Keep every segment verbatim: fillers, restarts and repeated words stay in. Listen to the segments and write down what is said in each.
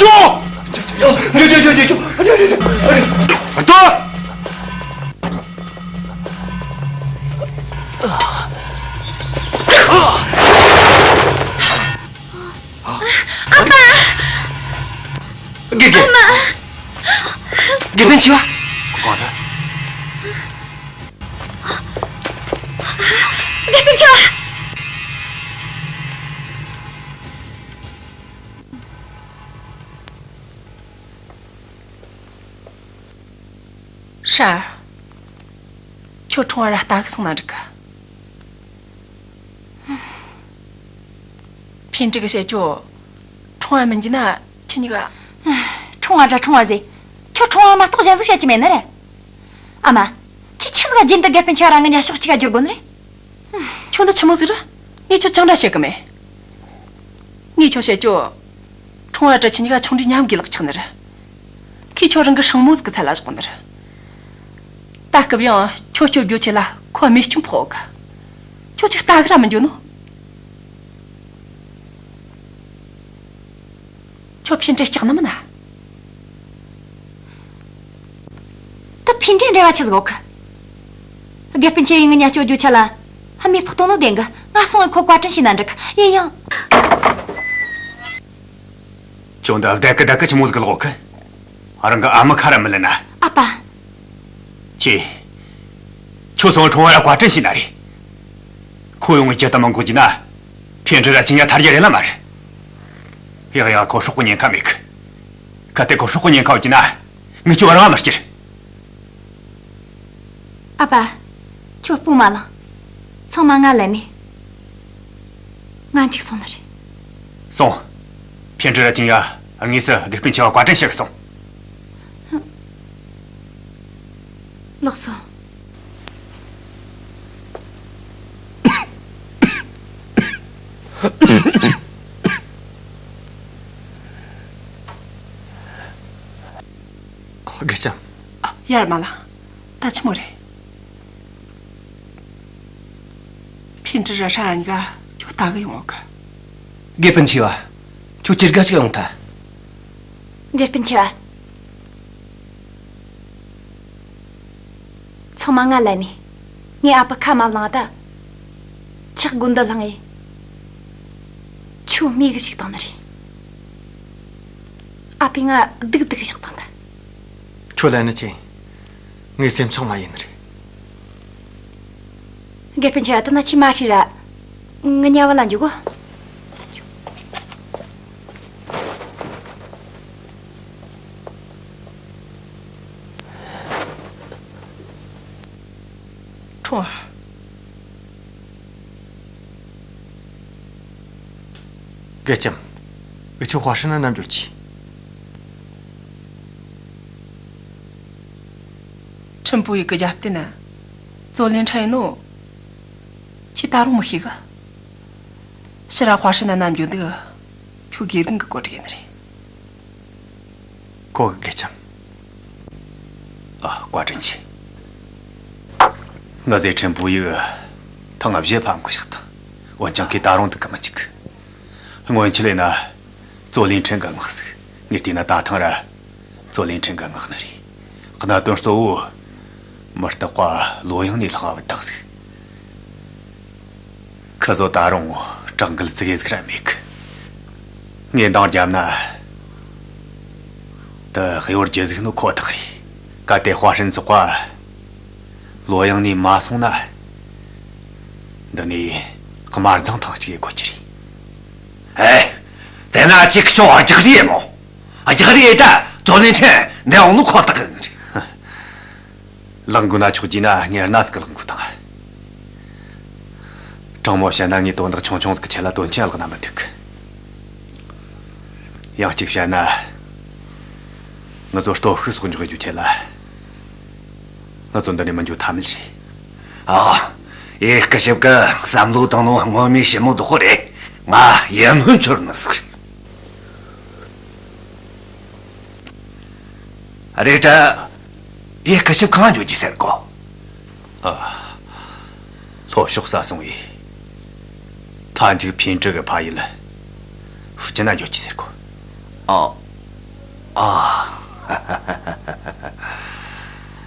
ཅོ། ཅོ། ཅོ། ཅོ། ཅོ། ཅོ། ཅོ། ཅོ། ཅོ། ཅོ། ཅོ། ཨ་ཕ། དགེ་རྒན། ཨ་མ། དགེ་སྤུན་ཆེ་བ། གང་རེད། དགེ་སྤུན་ཆེ་བ། ཧྲ། ཁྱོད་ཁྲུང་བ་ར་ལྟ་གི་སོང་ན་འགྲིག་གི། ཕིན་ཀྲི་གིས་བཤད་རྒྱུ། ཁྲུང་བ་མིན་རྒྱུ་ན་ཁྱེད་གཉིས་ཀ། ཁྲུང་བ་ར་ཁྲུང་བ་ཟེར། ཁྱོད་ཁྲུང་བ་མ་གཏོགས་གཞན་ཟིག་བཤད་རྒྱུ་མེད་ནི་རེད། ཨ་མ། ཁྱོས་ཆི་ཟིག་ག་རྒྱུན་དུ་དགེ་སྤུན་ཆེ་བ་ར་ང་གཉིས་ཕྱོགས་གཅིག་ག་བསྒྱུར་དགོས་ནི་རེད། ཁྱོད་འདི་ཆི་མོ་ཟིག་རེད། ངས་ཁྱོད་ཅང་འདྲ་བཤད་གི་མེད། ངས་ཁྱོད་བཤད་རྒྱུ། ཁྲུང་བ་ར་ཁྱེད་གཉིས་ཀ་ཆུང་དུས་མཉམ་གི་ལག་ཆགས་ནི་རེད། ཁོས་ཁྱོད་རང་གི་སྲིང་མོ་ཟིག་གི་ཚད་ལ་བཞག་ནི་རེད། ད་སྐབས་ཡང་ཁྱོད་སྐྱོབ་རྒྱུའི་ཆེད་ལ་ཁོ་རྨས་སྐྱོན་ཕོག་གི། ཁྱོད་ཅིག་ལྟ་གི་ར་མི་འགྱོ་ནོ། ཁྱོད་ཕིན་ཀྲི་སྐྲག་ནི་མིན་ན། ད་ཕིན་ཀྲི་འབྲེལ་བ་ཆི་ཟིག་ཡོད་གི། དགེ་སྤུན་ཆེ་བས་ང་གཉིས་སྐྱོབ་རྒྱུའི་ཆེད་ལ་རྨས་ཕོག་བཏང་ནོ་བདེན་གི། ང་སོང་ངས་ཁོ་བཀའ་དྲིན་ཞུས་ན་འགྲིག་གི། ཡིན་ཡང་། ཁྱོད་འདི་བདེ་གི་བདེ་གི་ཆི་མོ་ཟིག་གི་ལོག་གི། རང་གི་ཨ་མའི་ཁ་ར་མི་ལེན་ན། ཨ་ཕ། ཁྱོས། ཁྱོད་སོང་ཁྲུང་བ་ར་བཀའ་དྲིན་ཞུས་ན་རེད། ཁོ་ཡོང་ངས་ཇི་ལྟར་མི་འགོག་རྒྱུ་ན། ཕིན་ཀྲི་ར་ཁྱེད་གཉིས་ཀ་ཐར་རྒྱུ་རེད་ལ་མ་རེད། ཡག་ཡག་ཁོ་སྲོག་གི་ཉེན་ཁ་མེད་གི། གལ་ཏེ་ཁོ་སྲོག་གི་ཉེན་ཁ་ཡོད་རྒྱུ་ན། ངས་ཁྱོད་རང་མི་སྐྱུར། ཨ་ཕ། ཁྱོད་སྤོ་མ་ལངས། ཚང་མ་ང་ལེན་ནས། ང་འཇིགས་སོང་ནི་རེད། སོང་། ཕིན་ཀྲི་ར་ཁྱེད་གཉིས་ཀ་དངོས་སུ་དགེ་སྤུན་ཆེ་བ་བཀའ་དྲིན་ཞུ་གི་སོང་། ལགས་སོ། དགེ་ལྕམ། ཡར་མ་ལངས། ད་ཆི་མོ་རེད། ཕིན་ཀྲི་ར་ཧྲ་གཉིས་ཀ་ཁྱོད་ལྟ་གི་ཡོང་གི། དགེ་སྤུན་ཆེ་བ། ཁྱོད་ཅི་དགའ་ཞིག་ཡོང་ཐལ། དགེ་སྤུན་ཆེ་བ། ཚང་མ་ང་ལན་ནས། ངས་ཨ་ཕ་ཁ་མ་བླངས་ད། ཆག་དགོན་དུ་ལྷང་ངེ། ཁྱོད་མི་གི་ཞིག་བཏང་ནི་རེད། ཨ་ཕས་ང་སྡུག་སྡུག་གི་ཞིག་བཏང་ད། ཁྱོད་ལན་ནི་ཆེ། ངའི་སེམས་ཆུང་མ་ཡིན་ནི་རེད། དགེ་སྤུན་ཆེ་བ། དེ་ན་ཁྱོས་མ་ཧྲི་ར། ངི་ཉལ་བ་ལ་འཇུག་གོ། ཁྲུང་བ། དགེ་ལྕམ། འུ་ཆོ་ཧྭ་ཧྲན་ན་ནམ་འགྱོ་རྒྱུ། ཁྲིན་པུའུ་ཡི་གི་རྒྱབ་རྟེན་ན། ཙོ་ལིན་ཁྲིན་ཡིན་ནོ། ཁྱོས་ད་རུང་མི་ཤེས་གི། ཕྱིར་ར་ཧྭ་ཧྲན་ན་ནམ་འགྱོ་འདུག། ཁྱོད་དགེ་རྒན་གི་བཀོད་སྒྲིག་ཡིན་ནི་རེད། གོ་གི། དགེ་ལྕམ། ཨ། བཀའ་དྲིན་ཆེ། ང་ཚོའི་ཁྲིན་པུའུ་ཡིས་ཐེངས་བཞི་ཕམ་གི་བཞག་དང་། འོན་ཀྱང་ཁོས་ད་རུང་འདུག་གི་མི་འཇུག། སྔོན་ཆད་ལས་ན་ཙོ་ལིན་ཁྲིན་གི་མངགས་ཟིག། ངས་བལྟས་ན་ད་ཐེངས་ར་ཙོ་ལིན་ཁྲིན་གི་མངགས་ནི་རེད། གནད་དོན་གཙོ་བོ་མི་རྟག་པ་ལོ་ཡང་ནས་ལྷང་ང་བུད་བཏང་ཟིག། ཁི་ཚོ་ད་རུང་དྲག་འགུལ་ཙི་གེ་ཟིག་ར་མེད་གི། ངས་འདང་བརྒྱབ་ན། དེ་གཡོ་སྒྱུ་ཟིག་ནོ་ཁོ་ཐག་རེད། གལ་ཏེ་ཧྭ་ཧྲན་ཚོགས་པ་ལོ་ཡང་ནས་མ་སོང་ན། འདི་ནས་དམར་མཛངས་ཐེངས་གཅིག་ཡེ་དགོས་རྒྱུ་རེད། ཨེ། དེ་ན་ཅིག་ཁྱོད་རྒྱག་རེས་ཡེ་མོ། རྒྱག་རེས་ཡེ་ད་ཙོ་ལིན་ཁྲིན་འདི་འོང་ནོ་ཁོ་ཐག་ཡིན་ནི་རེད། ལག་འགུལ་ན་ཆོག་རྒྱུ་ན་ངས་སྣ་ཟིག་གི་ལག་འགུལ་བཏང་། དྲང་མོ་བཤད་ན་ངས་དོན་དག་ཆུང་ཆུང་ཟིག་གི་ཆེད་ལ་དོན་ཆེན་བརླག་ན་མི་འདོད་གི། ཡང་གཅིག་བཤད་ན། ང་ཚོ་སྟོབས་ཤུགས་གསོག་འཇོག་རྒྱུའི་ཆེད་ལ། ང་ཚོ་འདི་ནས་མི་འགྱོ་ཐབས་མེད་རེད། ཨ། ཡེ་སྐུ་ཞབས་ཀྱིས་བསམ་བློ་བཏང་ནོ་ངོ་མས་ཞིབ་མོ་བདོག་གོ་རེད། ང་ཡིད་སྨོན་འཆོར་ནི་ཟིག་རེད། རེད་དྲ། ཡེ་སྐུ་ཞབས་གང་འགྱོ་རྒྱུ་ཟེར་གོ། ཨ། ལྷོ་ཕྱོགས་ས་སོང་བས། མཐའ་མཇུག་ཕིན་ཀྲི་གི་ཕ་ཡུལ་ཧྥུ་ཅན་ན་འགྱོ་རྒྱུ་ཟེར་གོ། ཨ། ཨ།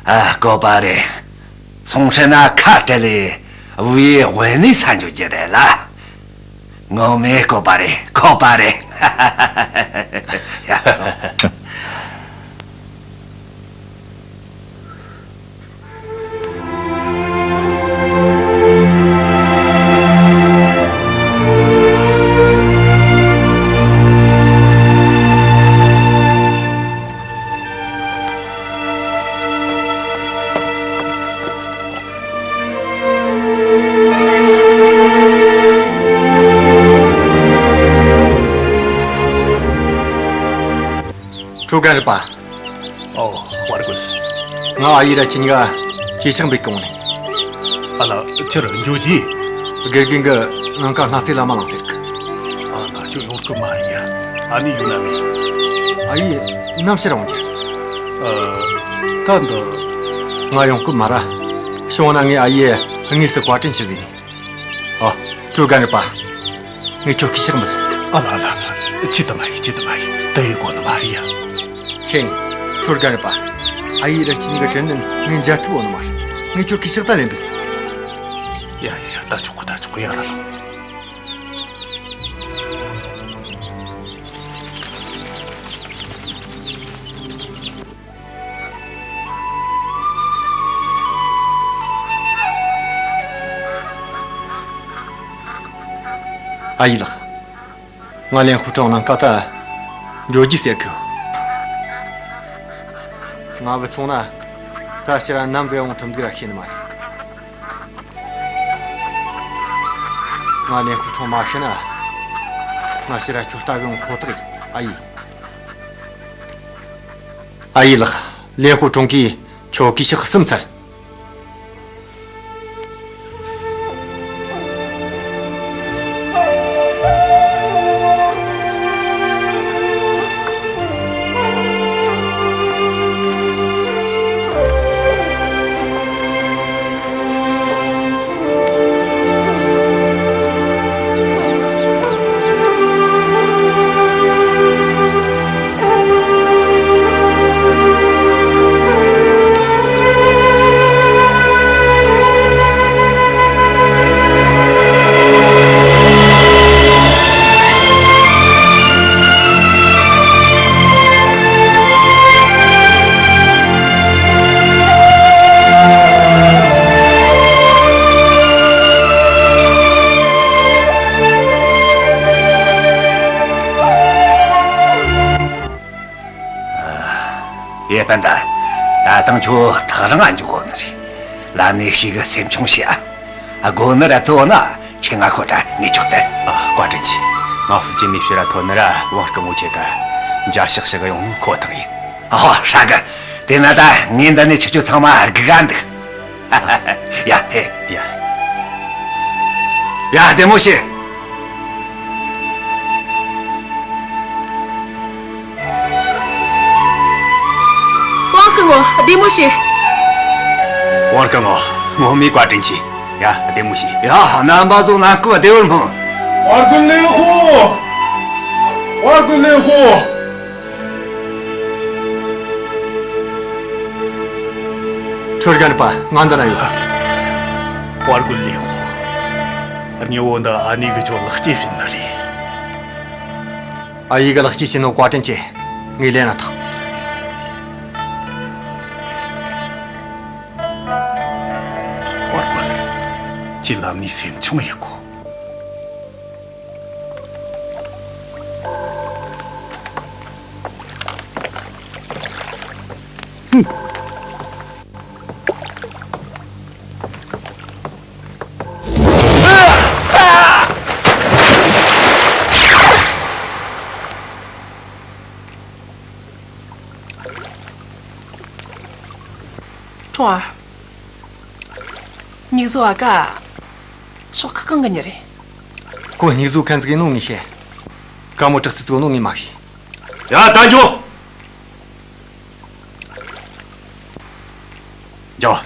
ཨ། བཀོད་པ་རེད། སོང་ཧྲི་ན་ཁ་བྲལ་ལས་བུ་ཡི་དབེན་གནས་ས་འཇོག་རྒྱུ་རེད་ལ། ངོ་མས་བཀོད་པ་རེད། བཀོད་པ་རེད། ཡ། ཁྲུའུ་རྒན་རབས་པ། ཨོ། དཔའ་རྒོད། ང་ཨ་ཡེ་ར་ཁྱེད་གཉིས་ཀ་གྲོས་ཚོགས་འབུད་གི་ཡོང་ནི། ཨ་ལ། ཁྱེད་འགྱོ་རྒྱུས། དགེ་རྒན་གིས་ནངས་ཀ་སྔ་ཚེ་ལ་མ་ལངས་ཟེར་གི། ཨ་ལ། ཁྱོད་ཡོང་གི་མ་རེད་ཡ། ཨ་ནེ་ཡོད་ན་མེད། ཨ་ཡེ་ནམ་ཕྱིར་འོང་རྒྱུ། ཨ། ད་འདི། ང་ཡོང་གི་མ་ར། བྱུང་ན་ངས་ཨ་ཡེ་དངོས་སུ་བཀའ་དྲིན་ཞུ་ཟེར་ནི། ཨ། ཁྲུའུ་རྒན་རབས་པ། ངས་ཁྱོད་གུས་ཕྱག་འབུལ། ཨ་ལ་ལ་ལ། ཆི་ད་མ་ཡེ། ཆི་ད་མ་ཡེ། དེ་ཡེ་དགོས་ནི་མ་རེད་ཡ། ཆི་ཡིན། ཁྲུའུ་རྒན་རབས་པ། ཨ་ཡེ་ར་ཁྱེད་གཉིས་ཀ་དྲིན་ལན་ངས་འཇལ་ཐུབ་ཡོད་ནི་མ་རེད། ངས་ཁྱོད་གུས་ཕྱག་ད་ལན་འབུལ། ཡ་ཡ་ཡ། ད་ཆོག་གི། ད་ཆོག་གི། ཡར་ར་ལོངས། ཨ་ཡེ་ལགས། ང་ལེན་ཧུ་ཁྲོང་ནང་ཀ་ད་འགྱོ་རྒྱུ་ཟེར་གི། ང་བུད་སོང་ན་ད་ཕྱིར་ར་ནམ་ཟིག་ཡོང་ཐུབ་འདུག་ར་ཤེས་ནི་མ་རེད། ང་ལེན་ཧུ་ཁྲོང་མ་ཤི་ན་ང་ཕྱིར་ར་ཁྱོད་ལྟ་གི་ཡོང་ཁོ་ཐག་ཡིན། ཨ་ཡེ། ཨ་ཡེ་ལགས། ལེན་ཧུ་ཁྲོང་གིས་ཁྱོད་གུས་ཕྱག་གསུམ་འཚལ། ཡེ་པན་ད། ད་ཐེངས་ཁྱོད་ཐག་རིང་ང་འགྱོ་དགོས་ནི་རེད། ལམ་ནས་ཞེ་གི་སེམས་ཆུང་བྱོས་ཨ། དགོས་ནི་ར་ཐོན་ན་ཁྱེད་ང་ཤོད་དྲ་ངས་ཆོག་ཐལ། ཨ། བཀའ་དྲིན་ཆེ། ང་ཧྥུ་ཅན་ནས་ཕྱིར་ར་ཐོན་ནི་ར་དབང་སྐུ་ངོ་ཁྱེད་ཀ་མཇལ་ཕྱག་ཞུ་གི་ཡོང་ནོ་ཁོ་ཐག་ཡིན། ཨོ། ཧྲ་གི། དེ་ན་ད་ངས་འདི་ནས་ཁྱེད་ཆོ་ཚང་མ་སྒུག་ག་འདུག། ཡ། ཧེ། ཡ། ཡ། བདེ་མོ་བྱོས། དབང་སྐུ་ངོ། བདེ་མོ་བྱོས། དབང་སྐུ་ངོ། ངོ་མ་བཀའ་དྲིན་ཆེ། ཡ། བདེ་མོ་བྱོས། ཡ། རྣམ་པ་ཚོ་གནམ་སྐབས་བདེ་བར་སྨོན། དབང་སྐུ་ལེན་ཧོ། དབང་སྐུ་ལེན་ཧོ། ཁྲུའུ་རྒན་རབས་པ། ང་འདི་ན་ཡོད། དཔའ་རྒོད་ལེན་ཧོ། གཉིས་པོ་འདི་ཨ་ནེ་གིས་ཁྱོད་ལེགས་སྐྱེས་བྱིན་ནི་རེད། ཨ་ཡེ་གིས་ལེགས་སྐྱེས་བྱིན་ནོ་བཀའ་དྲིན་ཆེ། ངས་ལེན་ན་ཐག། དཔའ་རྒོད། ཁྱེད་ལམ་ནས་སེམས་ཆུང་ཡེ་དགོས། ཁྲུང་ཨར། སྨྱུག་བཟོ་བ་ག་ཤོག་ཁག་གང་གི་མྱི་རེད། ཁོ་སྨྱུག་བཟོ་མཁན་ཟིག་ཡིན་ནོ་ངས་ཤེས། ག་མོ་དྲག་རྩལ་ཟིག་ཡོད་ནོ་ངས་མ་ཤེས། ཡ། ད་འགྱོ། འགྱོ།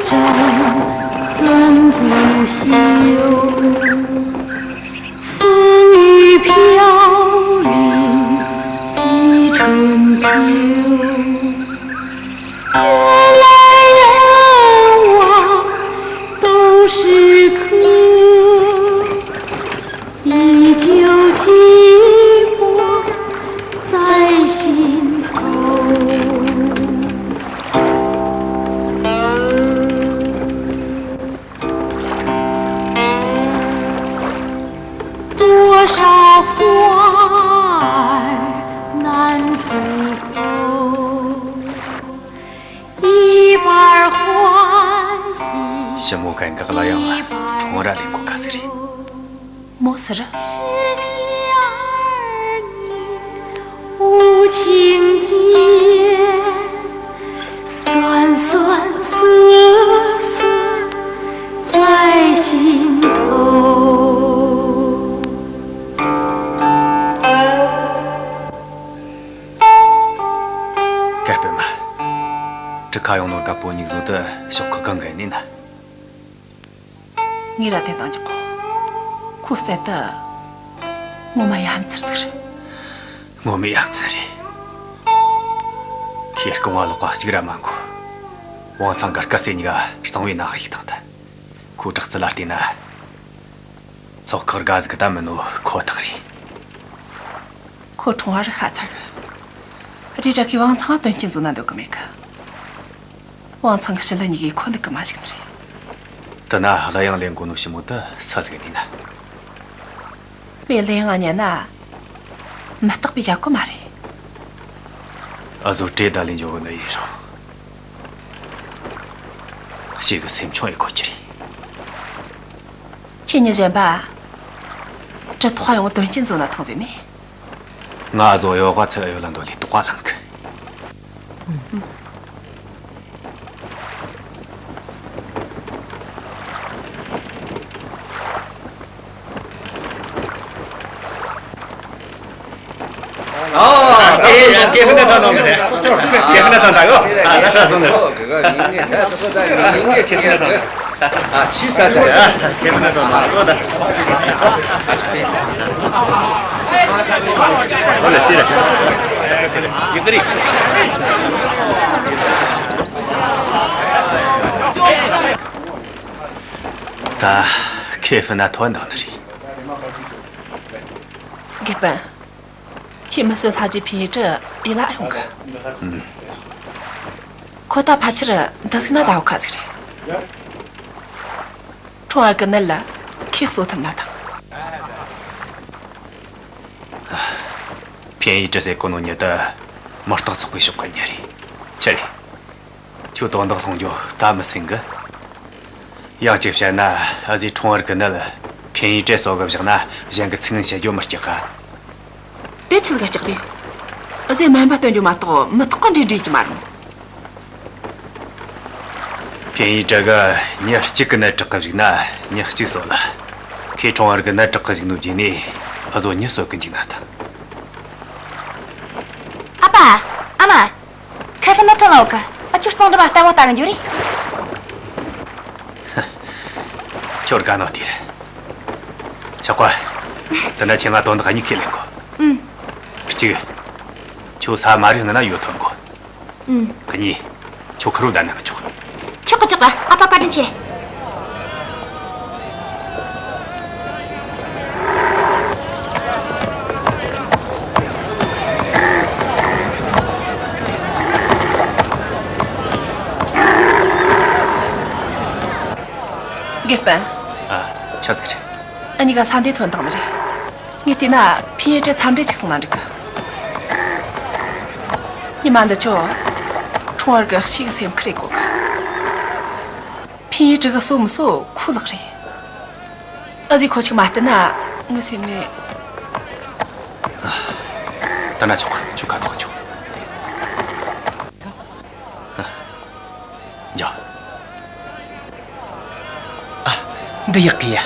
恨不休，风雨飘零几春秋。 来来往往都是客，依旧寂寞在心头。多少花儿难出口。 一半儿欢喜， ཞི་མོ་གན་གི་གླུ་དབྱངས་ཁྲོང་ར་ལེན་གོ་ཁ་ཟིག་རེད། མོ་ཟེར། 无情间，酸酸涩涩在心头。 གལ་སྲིད་མ། གྲུ་ཁ་ཡོང་ནོ་རྒད་པོ་མྱིག་བཟོ་དུ་ཤོག་ཁག་གང་གི་ནི་ན། ངས་ར་དེ་དང་འཇོག་གོ། ཁོ་བཙལ་དུ་ངོ་མ་ཡ་ཧམ་ཚིར་ཚིག་རེད། ངོ་མ་ཡ་ཧམ་ཚིར་རེད། ཁོས་རྐང་བ་ལོག་པ་གཅིག་ར་མ་འགོ། ཝང་ཚང་གར་ཀ་སེ་གཉིས་ཀ་གཙང་བོའི་ནང་ཞིག་བཏང་ཐལ། ཁོའི་དྲག་རྩལ་ལ་བལྟས་ན། ཚོགས་ཁག་དགའ་ཟིག་ད་མིན་ནོ་ཁོ་ཐག་རེད། ཁོ་ཁྲོང་བ་རི་ཤ་ཚ་གི། རེད་ར་ཁོས་ཝང་ཚང་དོན་རྐྱེན་བཟོ་ན་འདོད་གི་མེད་གི། ཝང་ཚང་གི་ཞི་ལི་གཉིས་ཀས་ཁོ་འདུག་གི་མ་ཞིག་ནི་རེད། དེ་ན་གླུ་དབྱངས་ལེན་གོ་ནོ་ཞི་མོ་དེ་སུ་ཟིག་ཡིན་ན། པའི་གླུ་དབྱངས་ཉན་ན་མི་རྟག་པའི་རྒྱབ་གི་མ་རེད། ཨ་ཟོ་བྲེ་ད་ལེན་འཇོག་གི་ནི་ཡིན་རུང་། ཞེ་གི་སེམས་ཆུང་ཡེ་གོ་རྒྱུ་རེད། ཁྱེད་གཉིས་གཞན་པ། གྲུ་ཐོག་ཡོང་དོན་རྐྱེན་བཟོ་ན་ཐང་ཟེར་ནས། ང་ཨ་ཟོ་གཡོ་ག་ཚུར་གཡོ་ལ་འདོད་ལས་དོགས་པ་ལངས་གི། ཨ། ཨེ། ཡ། ཁེ་ཧྥི་ན་ཐོན་ནོ་མི་དེ། ཁེ་ཧྥི་ན་ཐོན་ད་གོ། ཨ། ན་ཧྲ་སོང་ནི། ཁེ་ཧྥི་ན་ཐོན་ད། ཨ། ཤི་ས་ཆ། ཁེ་ཧྥི་ན་ཐོན་ནོ་གོ་ད། ཨོ་ལེ། ཏི་རེ། ཡི་ཏི་རེ། ད་ཁེ་ཧྥི་ན་ཐོན་ད་ནི་རེད། དགེ་སྤུན། ཁྱེད་མི་གསོད་ལྷ་རྗེ་ཕིན་ཡི་ཀྲི་ཡིད་ལ་ཨེ་ཡོང་གི། ཨུམ། ཁོ་ད་ཕལ་ཆེར་འདི་ཟིག་ན་ཟླ་བོ་ཁ་ཟིག་རེད། ཁྲོང་བར་གི་ནད་ལ་ཁོས་གསོ་ཐུབ་ན་ཐང་། ཕིན་ཡི་ཀྲི་ཟེར་གོ་ནོ་མྱི་དེ་མི་རྟག་ཚོགས་པའི་ཕྱོགས་གི་མྱི་རེད། ཆི་རེད། ཁྱོད་དོན་དག་སློང་རྒྱུ་ད་མི་སེམས་གི། ཡང་གཅིག་བཤད་ན་ཨ་ཟོས་ཁྲོང་བར་གི་ནད་ཕིན་ཡི་ཀྲི་གསོ་གི་བཞག་ན་གཞན་གི་ཚིག་ངན་བཤད་རྒྱུ་མི་སྐྲག་ག། དེ་ཆི་ཟིག་སྐྲག་རེད། ཨ་ཟོས་སྨན་པ་སྟོན་རྒྱུ་མ་གཏོགས་མི་ཐོག་གི་འདྲེ་འདྲེ་རྒྱུ་མ་རེད། ཕིན་ཡི་ཀྲི་གིས་མྱི་གཅིག་གི་ནད་དྲག་གི་བཅུག་ན་མྱི་གཅིག་གསོ་ལ། ཁོས་ཁྲོང་བར་གི་ནད་དྲག་གི་བཅུག་ནོ་བརྗེས་ནས་ཨ་ཟོ་མྱི་གསོ་གི་འཇུག་ན་ཐང་། ཨ་ཕ། ཨ་མ། ཁེ་ཧྥི་ན་ཐོན་ལ་ཡོད་གི། ཨ། ཁྱོད་གཙང་སྦྲ་མ་ལྟ་བ་ལྟ་གི་འགྱོ་རེ། ཁྱོད་དགའ་ནོ་དེ་རེད། ཆོག་གོ། དེ་འདྲ་ཁྱེད་ང་དོན་དག་གཉིས་ཁས་ལེན་གོ། ཨུམ། གཅིག་ཁྱོད་ས་མ་རི་ངི་ན་ཡོད་ཐོན་གོ། ཨུམ། གཉིས། ཁྱོད་ཁུར་བོ་བསྡད་ན་མི་ཆོག་ཆོག་གི། ཆོག་གི། ཨ་ཕ་བཀའ་དྲིན་ཆེ། དགེ་སྤུན། ཨ། ཆི་ཟིག་རེད། འུ་གཉིས་ཀ་ས་འདིར་ཐོན་བཏང་ནི་རེད། ངས་བལྟས་ན་ཕིན་ཡི་ཀྲི་འཚམས་འདྲི་ཅིག་སོང་ན་འགྲིག་གི། ཉི་མ་འདི་ཆོ། ཁྲོང་བར་གི་ཤི་གི་སེམས་ཁུར་ཡེ་གོ་གི། ཕིན་ཡི་ཀྲི་གིས་གསོ་མི་གསོ་ཁོའི་ལག་རེད། ཨ་ཟོས་ཁོ་ཅིག་མ་བསྟན་ན་ངའི་སེམས་ནས། ད་ན་ཆོག་གི། ཁྱོད་ཁ་ཐོག་འཇོག་འཇོག་ཨ། འདི་ཡག་གི་ཡ།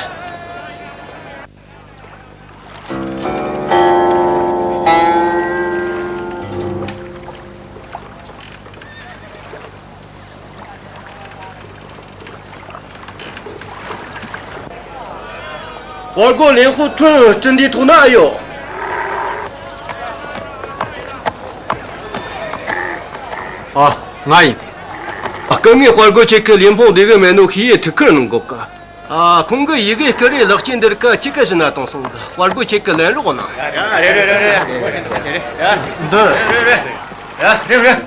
དཔའ་རྒོད་ལེན་ཧོ་ཁྲོན་སྤྲིན་འདིའི་ཐོག་ན་ཡོད། ཨ། ང་ཡིན། སྐུ་ངོས་དཔའ་རྒོད་ཁྱེད་ཀྱི་ལུས་ཕུང་བདེ་གི་མེད་ནོ་ཤེས་ཡེ་ཐུགས་ཁུར་གནང་གོ་གི། ཨ། ཁོང་གི་ཡི་གེ་བསྐུར་རེ་ལག་སྐྱེས་འདིར་ཀ་གཅིག་གི་བཞིན་ན་གཏོང་སོང་གི། དཔའ་རྒོད་ཁྱེད་ཀྱི་ལན་རོགས་གནང་། རེད་རེད་རེད་རེད། འདི། རེད་རེད།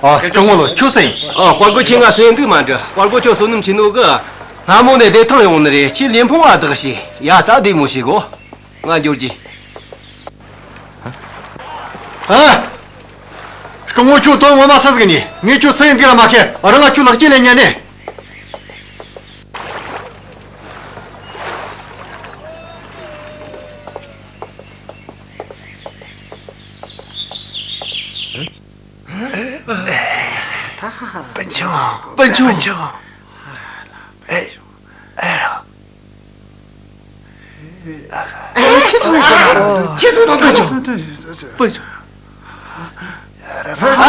ཨ། སྐུ་ངོ་ལོ། ཁྱོད་སུ་ཡིན། ཨ། དཔའ་རྒོད་ཁྱེད་ང་སུ་ཡིན་འདུག་མ་འདྲི། དཔའ་རྒོད་ཁྱོད་བསོད་ནམས་ཆེ་ནོ་གི། སྔ་མོ་ནས་བདེ་ཐང་ཡོང་ནི་རེད། ཁྱེད་ལུས་ཕུང་བ་བདག་བྱོས། ཡ། ད་བདེ་མོ་བྱོས་གོ། ང་འགྱོ་རྒྱུ། ཨ། སྐུ་ངོ་ཁྱོད་དོན་ངོ་མ་སུ་ཟིག་ནི། ངས་ཁྱོད་སུ་ཡིན་འདུག་ར་མ་ཤེས། རང་ང་ཁྱོད་ལག་སྐྱེས་ལེན་ཉན་ནི། སྤུན་ཆུང་། སྤུན་ཆུང་། སྤུན་ཆུང་། ཨེ། ཨེ་ར། ཁྱེད་ཚོ། ཁྱེད་ཚོ། སྤུན་ཆུང་། སྤུན་ཆུང་། ཨ།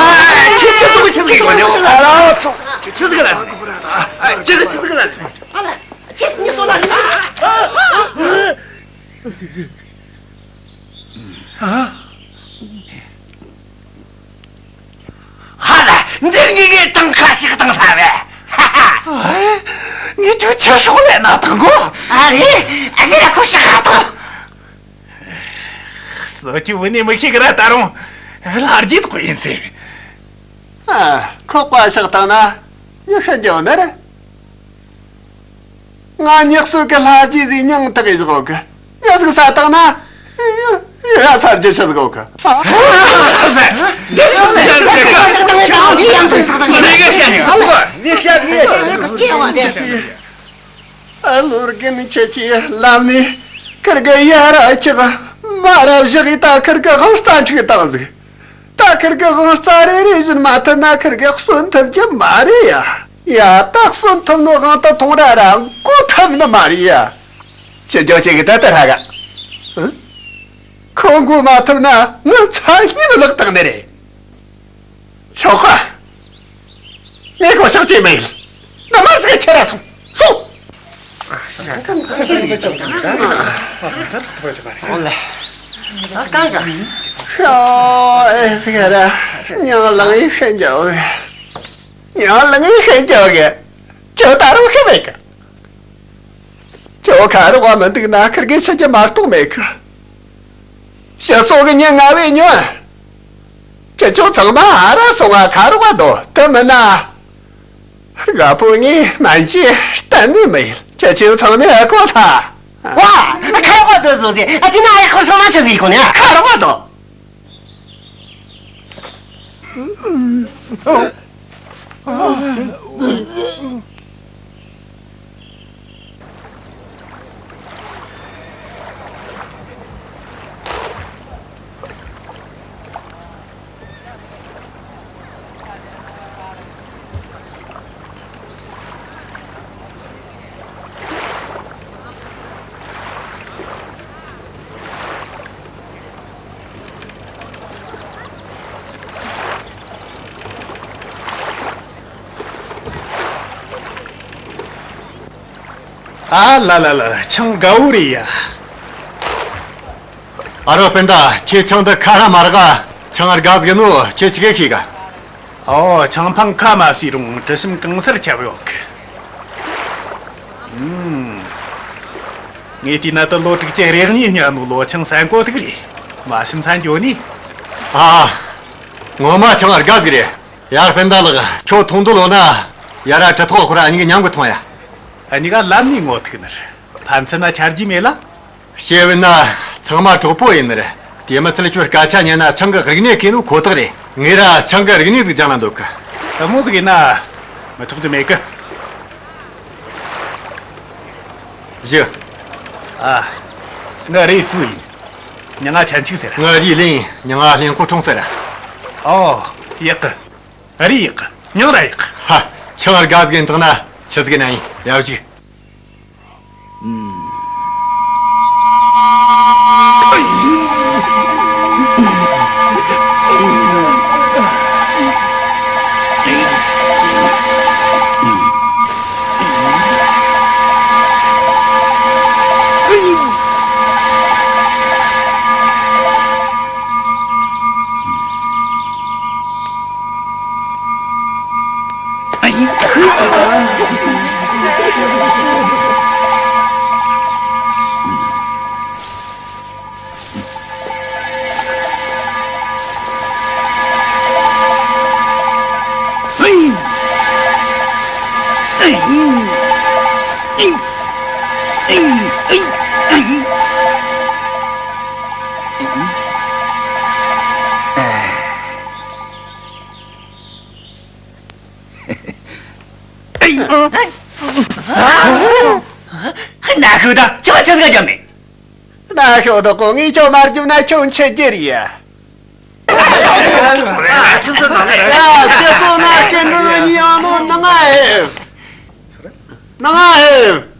ཁྱེད་ཁྱེད་ཚོ་ཆི་ཟིག་གོ་ནི། ཨ། ལགས་སོ། ཁྱེད་ཆི་ཟིག་ལ། ཨ། ཁྱེད་ཆི་ཟིག་ལ། ཨ་ལ། ཁྱེད་ཉི་སོ་ལ། ཨ། ཧ་ལ། འདིར་ངེད་ཀྱིས་གྲངས་ཁ་ཞིག་བཏང་ལྷ་བས། ཧ་ཧ། ཨེ། ངས་ཁྱོད་ཆི་ཧྲོག་ལས་ན་བཏང་གོ། ཨ་རེད། ཨ་ཟེར་ར་ཁོ་ཤི་ཁ་བཏང་། སོ་ཁྱོད་བུད་ནས་མི་ཤེས་གི་ར། ད་རུང་ལྷ་རྗེ་དག་ཡིན་ཟེར། ཨ། ཁོ་བཀའ་ཤག་བཏང་ན་ཉི་ཤུ་འཇོག་ནི་རེད། ང་ཉག་གསོད་གི་ལྷ་རྗེ་ཟིག་མྱིང་བཏགས་ཡི་ཟིག་གོ་གི། ཉག་ཟིག་ས་བཏང་ན་ཡ་ཚར་རྒྱུ་ཆི་ཟིག་གོ་གི། ཨ། ཆི་ཟེར། འདི་ཆི་ཟེར། ངས་བཤད་ཀྱི་ཟིག་གོ། ངས་བཤད་ཀྱི། ཨ། ལོ་རྒན་ཁྱེད་ཀྱིས་ལམ་ནས་ཁིར་གི་ཡ་ར་ཆག་མ་ར་བཞག་གི། ད་ཁིར་གི་དབང་རྩ་འཁྲུག་བཏང་ཟིག། ད་ཁིར་གི་དབང་རྩ་རེ་རེ་བཞིན་མ་ཐུབ་ན་ཁིར་གི་གསོན་ཐུབ་རྒྱུ་མ་རེད་ཡ། ཡ། ད་གསོན་ཐུབ་ནོ་དབང་དུ་ཐོངས་ར་ར་མགོ་ཐུབ་ནི་མ་རེད་ཡ། ཁྱེད་རྒྱོ་ཆེ་གི་ད་ལྟ་ར་ག། ཨ། ཁོ་མགོ་མ་ཐུབ་ན་ངའི་མཚན་སྙན་བརླག་བཏང་ནི་རེད། ཆོག་ག། ངས་ཁོ་ཕྱག་བྱེད་མི་ཡིན། ང་མ་ཟིག་ཁྱེར་ར་སོང་། སོང་། ཨོ་ལེ། ཨ། གང་ག། ཤོ། ཨེ་ཟིག་ར། ཉང་ལང་ཡི་ཤན་ཇོ་གི། ཉང་ལང་ཡི་ཤན་ཇོ་གི། ཁྱོད་ད་རུང་ཤི་མེད་གི། ཁྱོད་ཁ་རོག་མི་འདུག་ན་ཁིར་གི་ཆི་རྒྱུ་མ་གཏོགས་མེད་གི། ཕྱི་སོ་གི་ཉིན་ང་བས་ཉོན། ཁྱེད་ཆོ་ཚང་མ་ཨ་ར་སོང་ང་ཁ་རོག་སྡོད། དེ་མིན་ན། རྒད་པོ་ངས་སྨན་གྱིས་གཏན་ནས་མི་ཡིན། ཁྱེད་ཆོ་ཚང་མས་ཨེ་གོ་ཐལ། ཝ། ཁ་རོག་སྡོད་ཟེར་ཟེར། ཨ། དེ་ན་ཨེ་ཁོར་སོང་ན་ཆི་ཟིག་གོ་ནི། ཁ་རོག་སྡོད། ཨ་ལ་ལ་ལ། ཆང་དགའ་བོ་རེད་ཡ། ཨ་རོ་སྤུན་ཟླ། ཁྱེད་ཆང་འདི་ཁ་ར་མ་རག་ག། ཆང་དགའ་ཟིག་ནོ་ཁྱེད་ཆི་གེ་ཤེས་ག། ཨོ། ཆང་འཕང་ཁ་མ་ཕྱེས་རུང་དྲི་ཞིམ་གང་སར་ཁྱབ་ཡོད་གི། ཨུམ། ངས་བལྟས་ན་དེ་ལོ་དྲུག་ཅུ་རེ་གཉིས་ཉར་ནོ་ལོ་ཆང་སན་གོ་ཐིག་རེད། མ་ཞིམ་ཚན་འགྱོ་ནི། ཨ། ངོ་མ་ཆང་དགའ་ཟིག་རེད། ཡར་སྤུན་ཟླ་ལགས། ཁྱོད་འཐུང་འདོད་ཡོད་ན། ཡར་ར་གྲི་ཐོག་ཁོ་ར་གཉིས་ཀྱི་མཉམ་གི་འཐུང་ཡ། ཨ། གཉིས་ཀ་ལམ་ནས་ངོ་ཐུག་ནི་རེད། ཕན་ཚུན་ན་ཆ་རྒྱུས་མེད་ལ། བཤད་བས་ན་ཚང་མ་གྲོགས་པོ་ཡིན་ནི་རེད། དེ་མི་ཚད་ཁྱོད་སྐད་ཆ་ཉན་ན་ཆང་གི་རིག་གནས་གོ་ནོ་ཁོ་ཐག་རེད། ངས་ར་ཆང་གི་རིག་གནས་ཟིག་སྦྱང་ན་འདོད་གི། དེ་མོ་ཟིག་ཡིན་ན་མི་ཆོག་རྒྱུ་མེད་གི། བཞི། ཨ། ང་རེད་ཙུ་ཡིན། མྱིང་ང་ཆན་ཆིག་ཟེར། ང་རི་ལིན། མྱིང་ང་ལིན་ཀོ་ཁྲུང་ཟེར། ཨོ། ཡག་གི། རི་ཡག་གི། མྱིང་ར་ཡག་གི། ཧ། ཆང་དགའ་ཟིག་ཡིན་དང་ན་ཆི་ཟིག་ན་ཡིན། ཡ་བཞུགས། ན་ཤོད་ད། ཁྱོད་ཆི་ཟིག་རྒྱབ་ནས། ན་ཤོད་ད་གོ། ངས་ཁྱོད་མ་རྒྱབ་ན་ཁྱོད་འཆི་རྒྱུ་རེད་ཡ། ཁྱོད་སོ་ན་ནས། ཡ། ཁྱོད་སོ་ན་ཁྱོད་འགྲོ་ནི་ཡང་ནོ་ནང་ང་ཧེབ། ནང་ང་ཧེབ།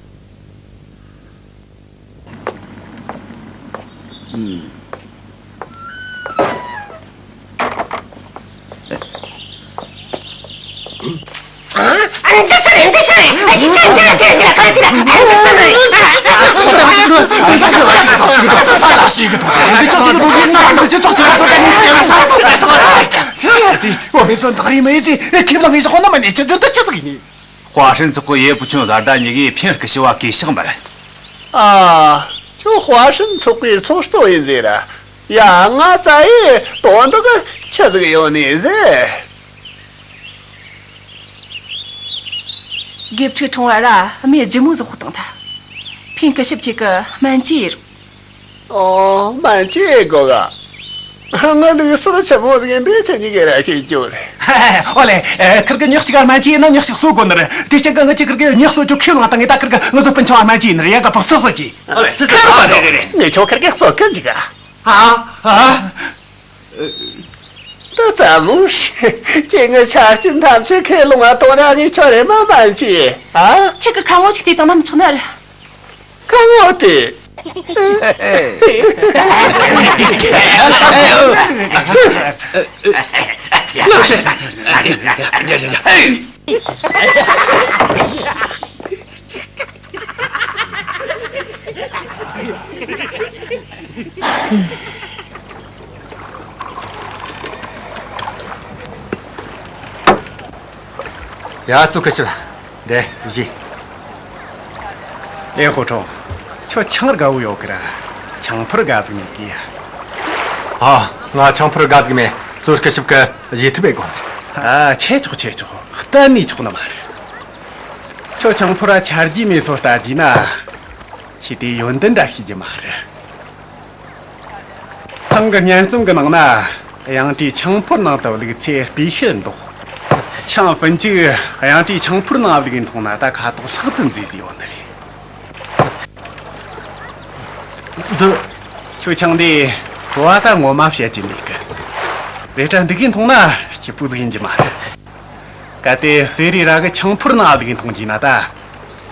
ཧྭ་ཧྲན་ཚོགས་པའི་ཡེ་བུ་ཆུང་བཟའ་ཟླ་གཉིས་ཀས་ཕིང་སྐུ་ཞབས་བ་གུས་ཕྱག་མེད། ཨ། ཁྱོད་ཧྭ་ཧྲན་ཚོགས་པའི་ཚོགས་གཙོ་ཡིན་ཟེར་ར། ཡ། ང་ཙ་ཡི་དོན་དག་ཆི་ཟིག་ཡོད་ནི་ཟེར། དགེ་ཕྲུག་ཁྲོང་བ་ར་རྨས་ལྗིད་མོ་ཟིག་ཕོག་བཏང་ཐལ། ཕིང་སྐུ་ཞབས་ཁྱེད་ཀྱིས་སྨན་བཅོས་ཡེད་རོགས། ཨོ། སྨན་བཅོས་ཡེད་དགོས་ག། ང་ལུགས་སྲོལ་ཆི་མོ་ཟིག་ཡིན་པས་ཁྱེད་གཉིས་ཀས་ར་ཤེས་རྒྱུ་རེད། ཨོ་ལེ། ཨེ། ཁིར་གིས་ཉག་གཅིག་ག་སྨན་བཅོས་ཡེད་ན་ཉག་གཅིག་གསོ་དགོས་ནི་རེད། དེ་རྐྱེན་གིས་ངེད་ཀྱིས་ཁིར་གི་ཉག་གསོ་རྒྱུ་ཁས་བླངས་བཏང་ངེ། ད་ཁིར་གིས་ང་ཚོ་སྤུན་ཆུང་བ་སྨན་བཅོས་ཡེད་ནི་རེད། ཡ། ག་པགས་གསོ་གསོ་གི། ཨོ་ལེ། སུ་སུ། ཨ། རེད་རེད་རེད། ངས་ཁྱོད་ཁིར་གི་གསོ་གི་འཇུག་ག། ཨ། ཨ། ད་ཙམ་མོ་ཤི། ཁྱེད་ངའི་ཆ་རྐྱེན་ཐམས་ཅད་ཁས་བླངས་བཏང་ར་ངས་ཁྱོད་རེམ་མ་སྨན་བཅོས་ཡེད། ཨ། ཁྱེད་ཀྱིས་ཁ་ངོ་ཅིག་བལྟས་བཏང་ན་མི་ཆོག་ནི་རེད། ཁ་ངོ་དེ། ཡ། ཙུའུ་སྐུ་ཞབས། འདི་བཞེས། ཨེ། ཧོ་ཁྲོ། ཁྱོད་ཆང་དགའ་བོ་ཡོད་གི་ར། ཆང་ཕོར་དགའ་ཟིག་མེད་གི་ཡ། ཨ། ང་ཆང་ཕོར་དགའ་ཟིག་མེད། ཙུའུ་སྐུ་ཞབས་ཀྱིས་བཞེས་ཐུབ་པའི་དགོངས་རེད། ཨ། ཆི་ཆོག་ཆི་ཆོག། གཏན་ནས་ཆོག་ནི་མ་རེད། ཁྱོད་ཆང་ཕོར་ར་ཆ་རྒྱུས་མེད་ཚོ་ལྟ་རྒྱུ་ན། ཁྱེད་དེ་ཡོན་ཏན་འདྲ་ཤེས་རྒྱུ་མ་རེད། ཐེངས་གི་སྙན་རྩོམ་གི་ནང་ན། གཡང་ཊིའི་ཆང་ཕོར་ནང་དུ་བླུགས་ཚེ་སྤུས་ཤད་འདོགས། ཆང་ཕུན་ཅིག་གཡང་ཊིའི་ཆང་ཕོར་ནང་བླུགས་འཐུངས་ན་ད་ཁ་དོག་ལྷག་ཏུ་མཛེས་ཟེར་ཡོད་ནི་རེད། འདི། ཁྱོད་ཆང་དེ་བྲོ་བ་ད་ངོ་མ་བཤད་རྒྱུ་མེད་གི། རེད་དྲ་འདི་གི་འཐུངས་ན་སྐྱིད་པོ་ཟིག་ཡིན་རྒྱུ་མ་རེད། གལ་ཏེ་སེ་རི་ར་གི་ཆང་ཕོར་ནང་བླུགས་འཐུངས་རྒྱུ་ན་ད།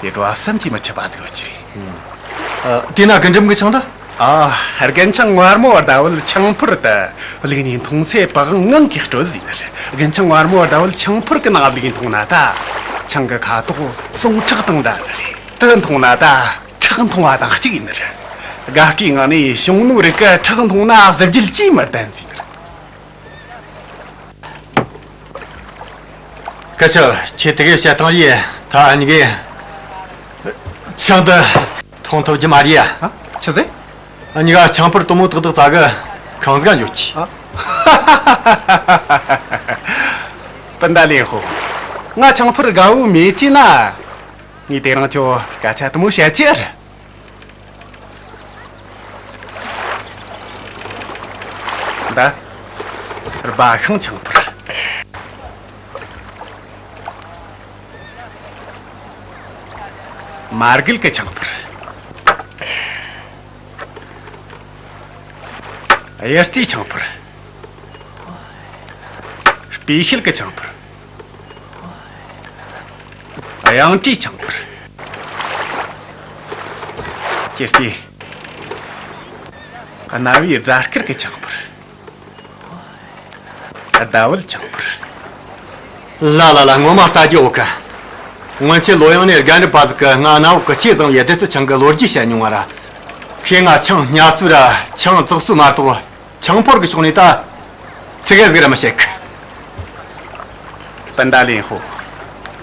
དེ་བྲོ་བ་བསམ་གྱིས་མི་ཁྱབ་པ་ཟིག་ཡོད་རྒྱུ་རེད། ཨ། དེ་ན་རྒུན་འབྲུམ་གི་ཆང་ད། ཨ། རྒུན་ཆང་མངར་མོ་ཟླ་བོ་ཆང་ཕོར་དུ་བླུགས་ནས་འཐུངས་ཚེ་པགས་ངང་གིས་སྤྲོད་ཟེར་ནི་རེད། རྒུན་ཆང་མངར་མོ་ཟླ་བོ་ཆང་ཕོར་གི་ནང་བླུགས་འཐུངས་ན་ད། ཆང་གི་ཁ་དོག་ཟུང་ཁྲག་དང་འདྲ་ནི་རེད། དེ་འཐུངས་ན་ད་ཁྲག་འཐུང་བ་དང་གཅིག་ཡིན་ནི་རེད། དགའ་སྤྲོའི་ངང་ནས་ཞུང་ནུའུ་རིགས་ཀྱིས་ཁྲག་འཐུང་ན་གཟི་བརྗིད་ཅིས་མི་ལྡན་ཟེར་ནི་རེད། སྐུ་ཞབས། ཁྱེད་དེ་གའི་བཤད་སྟངས་ཡིན། ད་གཉིས་ཀས་ཆང་འདི་འཐུང་ཐུབ་རྒྱུ་མ་རེད་ཡ། ཨ། ཆི་ཟེར། གཉིས་ཀ་ཆང་ཕོར་དུམ་བུ་ཏག་ཏག་ཙ་གི་ཁང་ཟིག་ག་འགྱོ་གི། ཨ། སྤུན་ཟླ་ལིན་ཧུ། ང་ཆང་ཕོར་དགའ་བོ་མེད་ཀི་ན། ངས་དེ་རིང་ཁྱོད་སྐད་ཆ་དེ་མོ་བཤད་རྒྱུ་རེད། འདི། སྦ་ཤིང་ཆང་ཕོར། མར་གད་གི་ཆང་ཕོར། གཡུ་རྩེའི་ཆང་ཕོར། སྤུས་ཤད་གི་ཆང་ཕོར། གཡང་ཊིའི་ཆང་ཕོར། ཅི་སྟེ། གནའ་བོའི་རྫ་དཀར་གི་ཆང་ཕོར། ཟླ་བོ་ཆང་ཕོར། ལ་ལ་ལ། ངོ་མ་ལྟ་རྒྱུ་ཡོད་གི། སྔོན་ཆད་ལོ་ཡང་ནས་རྒན་རབས་པ་ཟིག་གིས་ང་གནམ་འོག་གི་ཆེས་བཟང་བའི་བདུད་རྩི་ཆང་གི་ལོ་རྒྱུས་བཤད་མྱོང་བ་ར། ཁོས་ང་ཆང་བརྙ་ཚུལ་ར་ཆང་བཙག་ཚུལ་མ་གཏོགས། ཆང་ཕོར་གི་ཕྱོགས་ནས་ད་ཚིག་ཡ་ཟིག་ར་མི་བཤད་གི། སྤུན་ཟླ་ལིན་ཧུ།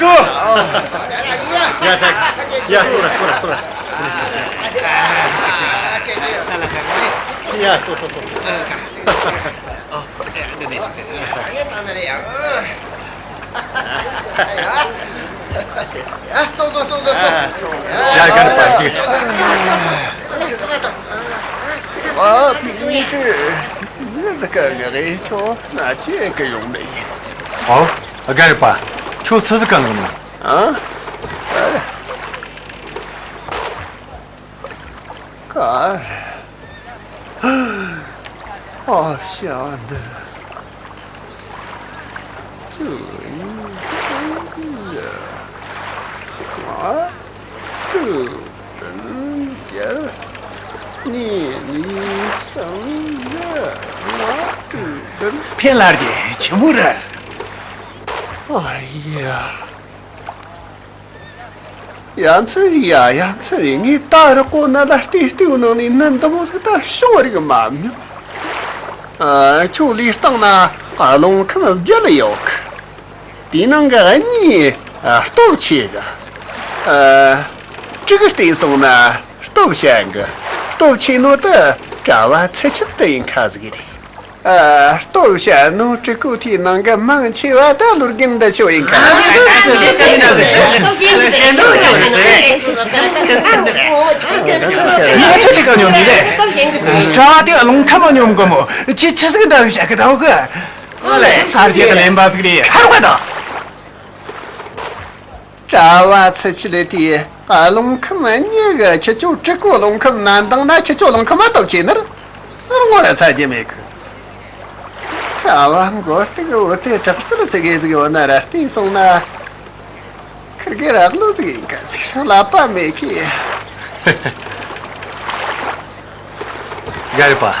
ཀྲོ། ཡ་ཤ། ཡ་ཙོག་ར་ཙོག་ར་ཙོག་ར། ཡ་ཙོག་ཙོག་ཙོག། ཨ། འདི་ནས་ཤིག། ཡ། ཡ། ཙོག་ཙོག་ཙོག་ཙོག་ཙོག། ཡ། ག་རེ་པ་ཅིག། ཨ། ཕི་ཅི། ངི་ཟི་ཀ་ངི་རེ་ཁྱོ་ན་ཅི་གི་ཡོང་མེ་ཡིན། ཨོ། ག་རེ་པ། ཁྱོད་སུ་ཟི་ཀ་ངི་མེ། ཨ། ག་རེ། ཨ། ཤ་འདི། བཅུ་གཉིས། བཞི། ལྔ། དྲུག་བདུན་བརྒྱད། གཉིས་གཉིས་གསུམ་བཞི། ལྔ་དྲུག་བདུན། ཕེ་ལར་གྱི་ཆི་མོ་རེད། ཨ་ཡ། ཡ་མཚན་རེད་ཡ། ཡ་མཚན་རེད། ངས་ད་རག་གོ་ན་ལ་ལྟོས་ལྟོས་ནང་ནས་ནི་འདི་མོ་ཟིག་ད་བྱུང་བ་རིག་མ་མྱོང་། ཨ། ཁྱོད་ལས་སྟངས་ན་རླུང་ཁམས་བརྒྱད་ཡོད་གི། དེའི་ནང་གི་གཉིས་སྟོབས་ཆེ་གི། ཨ། དྲུག་བལྟས་སོང་ན་སྟོབས་ཞན་གི། སྟོབས་ཆེ་ནོ་དེ་གྲྭ་བ་ཚེ་ཆད་དེ་ཡིན་ཁ་ཟིག་རེད། ཨ། སྟོབས་ཞན་ནོ་དྲུག་གོ་ཐིའི་ནང་གི་མང་ཆེ་བ་ད་ལོ་རྒན་འདི་ཆོ་ཡིན་ཁ། ངས་ཁྱོད་ཅིག་ག་ཉོམ་ནི་རེད། གྲྭ་བ་དེ་རླུང་ཁམས་ཉོམ་གི་མོ། ཁྱེད་ཆི་ཟིག་འདྲ་བྱ་གི་ད་གི། ཨོ་ལེ། ལྷ་རྗེ་གི་ལེན་པ་ཟིག་རེད། ཁ་རོག་ག་ད། གྲྭ་བ་ཚུལ་ཁྲིམས་དེ་རླུང་ཁམས་གཉིས་གི། ཁྱེད་ཆོ་དྲུག་གོ་རླུང་ཁམས་ན་འདང་ན། ཁྱེད་ཆོ་རླུང་ཁམས་མ་སྟོབས་ཆེ་ནི་ར་ངོ་ར་ཚ་རྒྱུ་མེད་གི། གྲྭ་བ་མགོ་སྟེགས་འོ་དེ་དྲག་སེལ་ཚིག་གེ་ཟིག་ཡོད་ན་ར་བལྟས་སོང་ན། སྒེར་རག་ལོ་ཟིག་ཡིན་ག་ཟིག་ལབ་པ་མེད་གི། རྒན་རབས་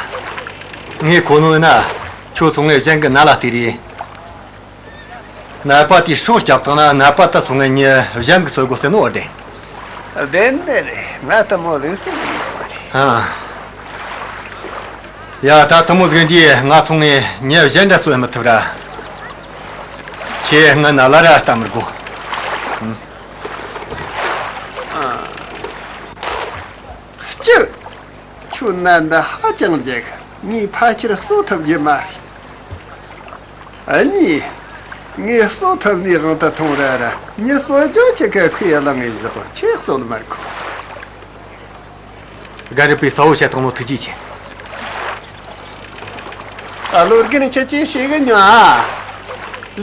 པ། ངས་གོ་ནོ་ཡིན་ན། ཁྱོད་སོང་ངས་གཞན་གི་མནའ་ལ་ལྟོས་རེ། ནད་པ་དེའི་སྲོག་བསྐྱབས་བཏང་ན། ནད་པ་ད་སོང་ངས་མྱི་གཞན་གི་གསོད་དགོས་ཟེར་ནོ་བདེན། བདེན་བདེན་རེད། ང་དེ་མོ་ལུགས་སྲོལ་ཡོད་མ་རེད། ཨ། ཡ། ད་དེ་མོ་ཟིག་འདི་ང་སོང་ངས་མྱི་གཞན་འདྲ་གསོད་མི་ཐུབ་ར། ཁྱེད་ངའི་མནའ་ལ་ར་ལྟ་མི་དགོས། ཨ། སྐྱིད། ཁྱོད་མནའ་འདི་ཧ་ཅང་འཇགས། ངས་ཕལ་ཆེར་གསོད་ཐུབ་རྒྱུ་མ་རེད། ཨ་ནི། ངས་གསོད་ཐུབ་ནི་དབང་དུ་ཐོངས་ར་ར། མྱི་གསོད་རྒྱུ་ཆེ་གེ་ཁོས་བླངས་ངས་བཞག་གོ། ཁྱེད་གསོད་མི་དགོས། རྒན་རབས་པས་གསལ་བོ་བཤད་བཏང་ནོ་ཐུགས་རྗེ་ཆེ། ཨ། བློ་རྒན་ཁྱེད་ཀྱིས་ཤེས་གི་མྱོང་ཨ།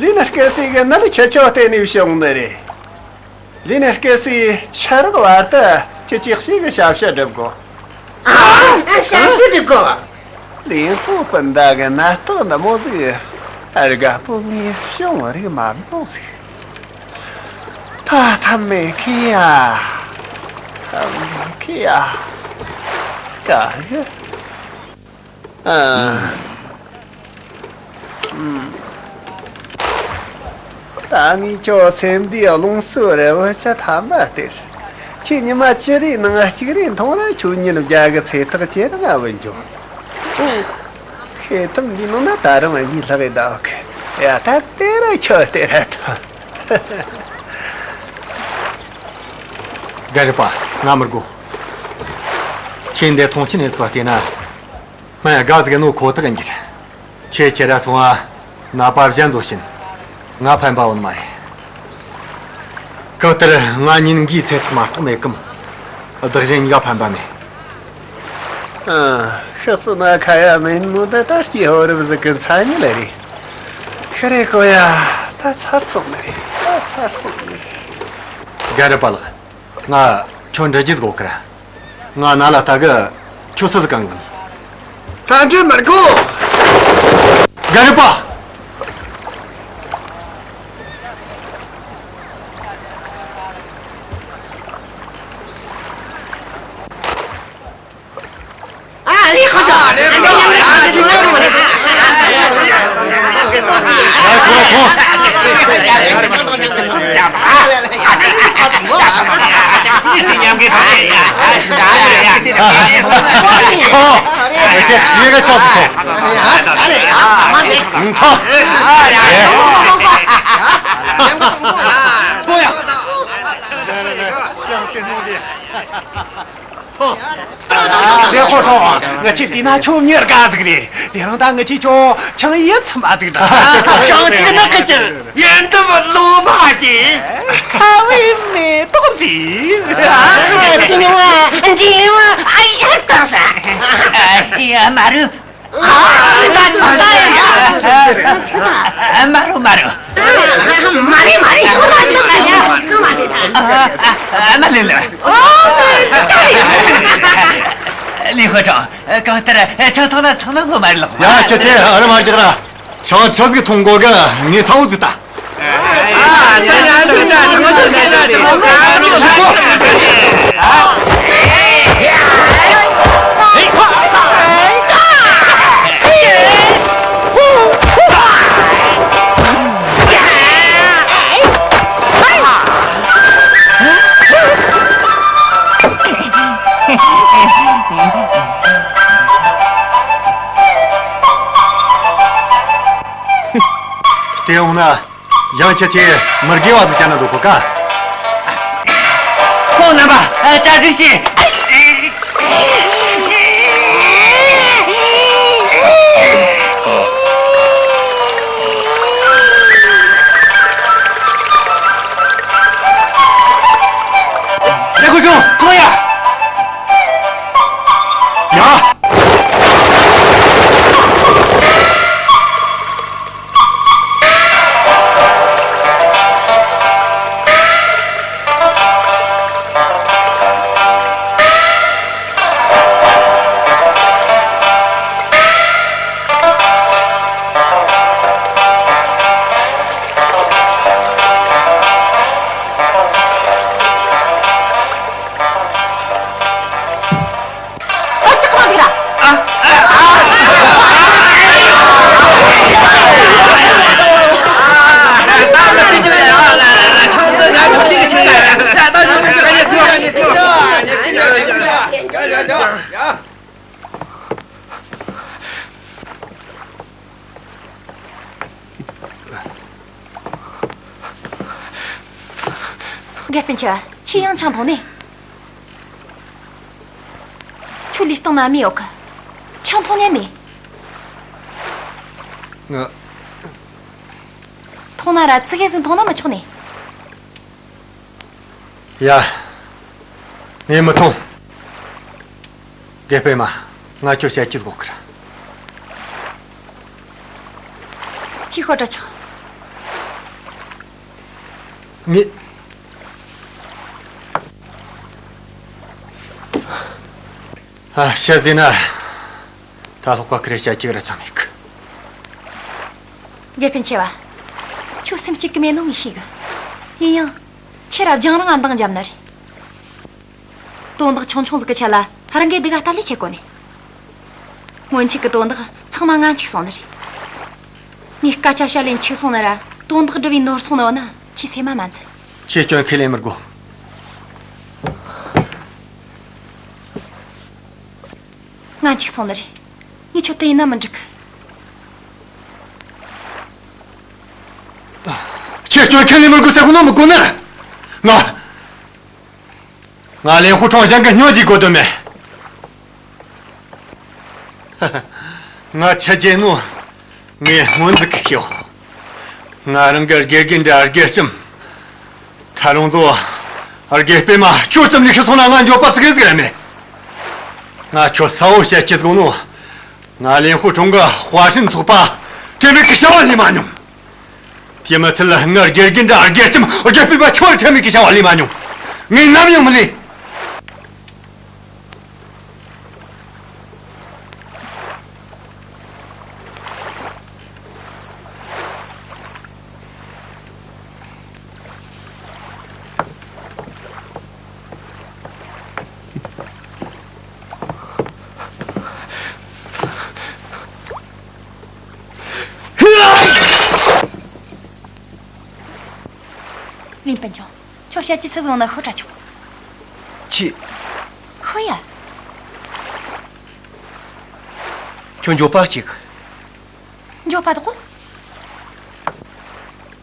ལིན་སྐུ་སྲས་གི་མནའ་ཁྱེད་ཆོ་བརྟེན་ནས་བྱུང་ནི་རེད། ལིན་སྐུ་སྲས་ཆ་རག་བར་དུ་ཁྱེད་ཀྱིས་ཞེ་གི་ཞབས་ཞུ་སྒྲུབ་དགོས། ཨ། ཞབས་ཞུ་སྒྲུབ་དགོས། ལིན་ཧུ་སྤུན་ཟླ་གི་ནད་རྟགས་འདི་མོ་ཟིག་རྒད་པོ་ངས་བྱུང་རིག་མ་མྱོང་ཟིག། ད་ཐབས་མེད་གི་ཡ། ཐབས་མེད་གི་ཡ། དཀའ་གི། ཨ། ཨམ། ད་ངས་ཁྱོད་སེམས་བདེའི་རླུང་གསོ་རེ་བོ་ཆ་ཐམ་པ་སྟེར། ཁྱོས་ཉི་མ་བཅུ་རེའི་ནང་གཅིག་རེ་འཐུང་ར། ཁྱོད་ཉིན་བརྒྱ་གི་ཚེ་ཐག་ཇེ་རིང་ང་བུད་འགྱོ། ཨོ། ཁེ་ཐུམ་འདིའི་ནང་ན་ད་རུང་ཡིད་ལྷག་གི་འདུག་གི། ཡ། ད་སྟེར་ར། ཁྱོད་སྟེར་ར་ཐོངས། རྒན་རབས་པ། ང་མི་དགོས། ཁྱེད་འདི་མཐོང་ཆེན་ཡིན་ཟེར་བ་བལྟས་ན། སྨན་དགའ་ཟིག་ནོ་ཁོ་ཐག་ཡིན་རྒྱུ་རེད། ཁྱེད་ཁྱེར་ར་སོང་ང་། ནད་པ་གཞན་བཟོ་བྱིན། ང་ཕན་པ་ཡོད་ནི་མ་རེད། གང་ལྟར་ང་ཉིན་འགའི་ཚེ་ཐག་མ་གཏོགས་མེད་གམ། བདག་གཞན་གཉིས་ཀ་ཕན་པ་མེད། ཨ། ཤག་སི་མ་ཁ་ཡ་མེད་ནོ་ད་ད་སྐྱེས་ཕོ་རབ་ཟིག་གི་མཚན་ཉིད་རེད། ཤི་རེ་གོ་ཡ། ད་ཚར་སོང་ནི་རེད། ད་ཚར་སོང་ནི་རེད། རྒན་རབས་པ་ལགས། ང་ཁྱོད་འདྲི་རྒྱུ་ཟིག་ཡོད་གི་ར། ང་མནའ་ལ་ལྟ་གི། ཁྱོད་སུ་ཟིག་གང་གི། ད་འདྲི་མི་དགོས། རྒན་རབས་པ། ཨ། ལི་ཧོ་ཀྲོ། ཨ། ལི་ཧོ་ཀྲོ། ཨ། ཁོ་ཁོ། ཁོ། ཁོ། ཁོ། ལི་ཧོ་ཀྲོ། ངི་ཆོས་བལྟས་ན་ཁྱོད་མྱི་དགའ་ཟིག་རེད། དེ་རིང་ད་ངི་ཆོས་ཁྱོད་ཆང་ཡིད་ཚིམ་པ་ཟིག་འདྲ། རྐང་གཅིག་ནག་གི་ཅིག། ཡིན་འདི་མི་ལོ་མ་ཅིག། ཁ་བའི་མེ་ཏོག་མཛེས། ཨ། ཅི་ཉུང་བ་འདྲེས་མ་ཨ་ཡར་བཏང་ས། ཨ་ཡ། མ་རུ། ཨ། ཆི་ད་ཆི་ད་ཡ། མ་རུ། མ་རུ། མ་རེད། མ་རེད། ཁོ་མ་རེད། ཡ། ཁོ་མ་རེད། ཨ། ཨ། མ་ལེ་ལེ། ཨོ། ལི་ཧོ་ཀྲོ། གང་ལྟར་ཆང་འཐུང་ན་ཚང་མ་ངོ་མ་རེད་ལགས། ཡ། ཁྱེད་ཚོས་ཨ་རི་མ་རྒྱག་ར། ཆང་ཆི་ཟིག་འཐུང་དགོས་གི། ངས་གསལ་བོ་ཟིག་ལྟ། དེ་འོང་ན། ཡང་ཁྱེད་ཚོས་མི་དགེ་བ་ཟིག་བྱས་ན་འདོད་གོ་ག། ཁོང་རྣམ་པ། ཨ། གྲ་སྒྲིག་བྱེད། ལེགས་པོ་བྱུང་། ཐོངས་ཡ། ཡ། དགེ་སྤུན་ཆེ་བ། ཁྱོས་ཡང་ཆང་འཐུང་ནི། ཁྱོའི་ལུས་སྟེང་ན་མེ་ཡོད་གི། ཆང་འཐུང་ཉན་ནི། ང་། འཐུང་ན་ར་ཙི་གེ་ཟིག་འཐུང་ན་མི་ཆོག་ནི། ཡ། ངས་མི་འཐུང་། དགེ་སྤུན་མ། ང་ཁྱོད་བཤད་རྒྱུ་ཟིག་ཡོད་གི་ར། ཁྱོས་ཤོད་དྲ་ཆོག། ངས། ཨ། བཤད་ཟེར་ན། ད་ལྷག་པ་ཁི་རེ་བཤད་རྒྱུ་ར་ཅང་མེད་གི། དགེ་སྤུན་ཆེ་བ། ཁྱོད་སེམས་སྐྱིད་གི་མེད་ནོ་ངས་ཤེས་གི། ཡིན་ཡང་། ཁྱེད་ར་རྒྱང་རིང་ང་འདང་བརྒྱབ་ནི་རེད། དོན་དག་ཆུང་ཆུང་ཟིག་གི་ཆེད་ལ་རང་གི་སྡུག་ག་ལྟ་ལས་བྱེད་གོ་ནི། སྔོན་ཆད་གི་དོན་དག་ཚང་མ་ང་འཆུག་སོང་ནི་རེད། ངས་སྐད་ཆ་བཤད་ལས་འཆུག་སོང་ནི་ར། དོན་དག་སྒྲུབ་པའི་ནོར་སོང་ནི་ཡོད་ན་ཁྱོས་སེམས་མ་མ་འཚལ། ཁྱོས་སྐྱོན་ཁས་ལེན་མི་དགོས། ང་འཆུག་སོང་ནི་རེད། ངས་ཁྱོད་དེ་ཡེད་ན་མི་འགྲིག་གི། ཁྱོས་སྐྱོན་ཁས་ལེན་མི་དགོས་ཟེར་གོ་ནོ་མི་གོ་ནི། ང་། ང་ལིན་ཧུ་ཁྲུང་གཞན་གི་སྨྱོ་རྒྱུའི་གོ་དོན་མེད། ང་ཆི་བྱེད་ནོ། ངས་སྔོན་ཟིག་གི་ཤེས། ང་རང་གི་དགེ་རྒན་འདྲ་དགེ་ལྕམ། ད་རུང་ཚོ། དགེ་སྤུན་མ་ཁྱོད་ཙམ་ལས་ཤི་སོང་ན་ང་འགྱོད་པ་ཙི་གེ་ཟིག་ར་མེད། ང་ཁྱོད་གསལ་བོ་བཤད་རྒྱུ་ཟིག་ཡོད་ནོ། ང་ལིན་ཧུ་ཁྲུང་གི་ཧྭ་ཧྲན་ཚོགས་པ་དྲན་མེད་གི་བྱ་བ་ལས་མ་མྱོང་། དེ་མི་ཚད་ལ་ངའི་དགེ་རྒན་འདྲ་དགེ་ལྕམ་དགེ་སྤུན་པ་ཁྱོད་དྲན་མེད་གི་བྱ་བ་ལས་མ་མྱོང་། ངས་ནམ་ཡང་མི་ལས། ལིན་སྤུན་ཆུང་། ཁྱོད་བཤད་རྒྱུ་ཆི་ཟིག་ཡོད་ན་ཤོད་དྲ་ཆོག། ཁྱོས། ཤོད་ཡ། ཁྱོད་འགྱོད་པ་སྐྱེས་གི། འགྱོད་པ་དག་གོ།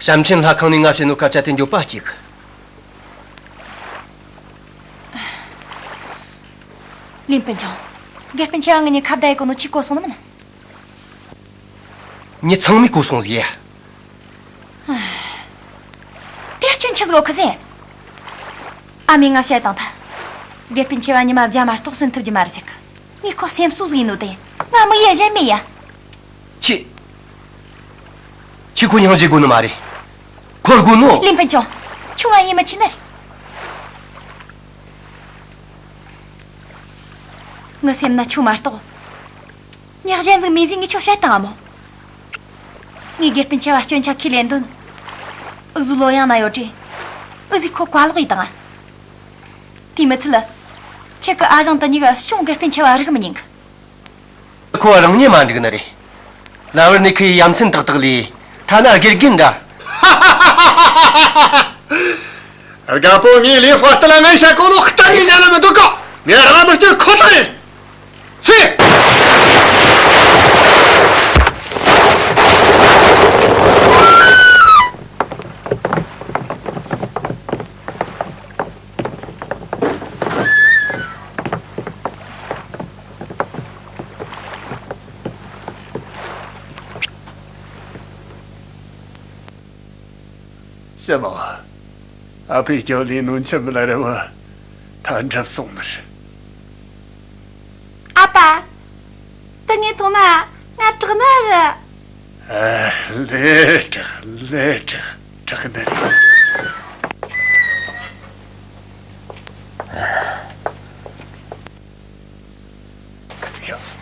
ཞབས་མཆན་ལྷ་ཁང་ནས་ང་བཤད་ནོ་སྐད་ཆ་དེ་འགྱོད་པ་སྐྱེས་གི། ལིན་སྤུན་ཆུང་། དགེ་སྤུན་ཆེ་བ་ངེད་གཉིས་ཁ་བརྡ་ཡེད་གོ་ནོ་ཁྱོས་གོ་སོང་ནི་མིན། ངས་ཚང་མས་གོ་སོང་ཟིག་ཡ། དེ་སྐྱོན་ཆི་ཟིག་ཡོད་གི་ཟེར། ཨ་མས་ང་བཤད་བཏང་ཐལ། དགེ་སྤུན་ཆེ་བ་ཉི་མ་བརྒྱ་མ་གཏོགས་གསོན་ཐུབ་རྒྱུ་མ་རེད་ཟེར་གི། ངས་ཁོ་སེམས་གསོ་ཟིག་ཡེད་ནོ་དེ། ང་མི་ཡ་གཞན་མེད་ཡ། ཁྱོས། ཁྱོས་ཁོ་སྙིང་རྗེ་དགོས་ནི་མ་རེད། འཁོར་དགོས་ནོ། ལིན་སྤུན་ཆུང་། ཁྱོད་ང་ཡིད་མི་ཆེས་ནི་རེད། ངའི་སེམས་ན་ཁྱོད་མ་གཏོགས། མྱི་གཞན་ཟིག་མེད་ཟེར་ངས་ཁྱོད་བཤད་བཏང་ང་མོ། ངས་དགེ་སྤུན་ཆེ་བ་སྐྱོན་ཆ་ཁས་ལེན་དོན། འུ་ཟོའི་ལོ་ཡང་ན་ཡོད་དྲེ། འུ་ཟོས་ཁོ་བཀའ་ལོག་ཡེད་བཏང་ང་། དེ་མི་ཚད་ལ། ཁྱེད་ཀྱི་ཨ་ཞང་དེ་གཉིས་ཀ་ཅང་དགེ་སྤུན་ཆེ་བ་རིག་མི་ཉན་གི། ཁོ་རང་ཉིད་མ་འགྲིག་ནི་རེད། ལམ་བར་ནས་ཁོའི་ཡ་མཚན་ཏག་ཏག་ལས། ཐ་ན་དགེ་རྒན་འདྲ། རྒད་པོ། ངས་ལིན་ཧྭ་ཏི་ལ་ངས་བཤད་གོ་ནོ་གཏན་ནས་ཉན་ལ་མི་འདུག་གོ། ངས་རང་མི་སྐྱུར་ཁོ་ཐག་ཡིན། ཚེ། ཞི་མོ། ཨ་ཕས་སྐྱོན་ལས་ནོ་ཁྱིམ་ལ་རེ་བ་ད་འགྲུབ་སོང་ནི་རེད། ཨ་ཕ། དེ་ངས་འཐུང་ན་ང་དྲག་ནི་རེད། ཨ། ལས་དྲག་ལས་དྲག་དྲག་ནི་རེད།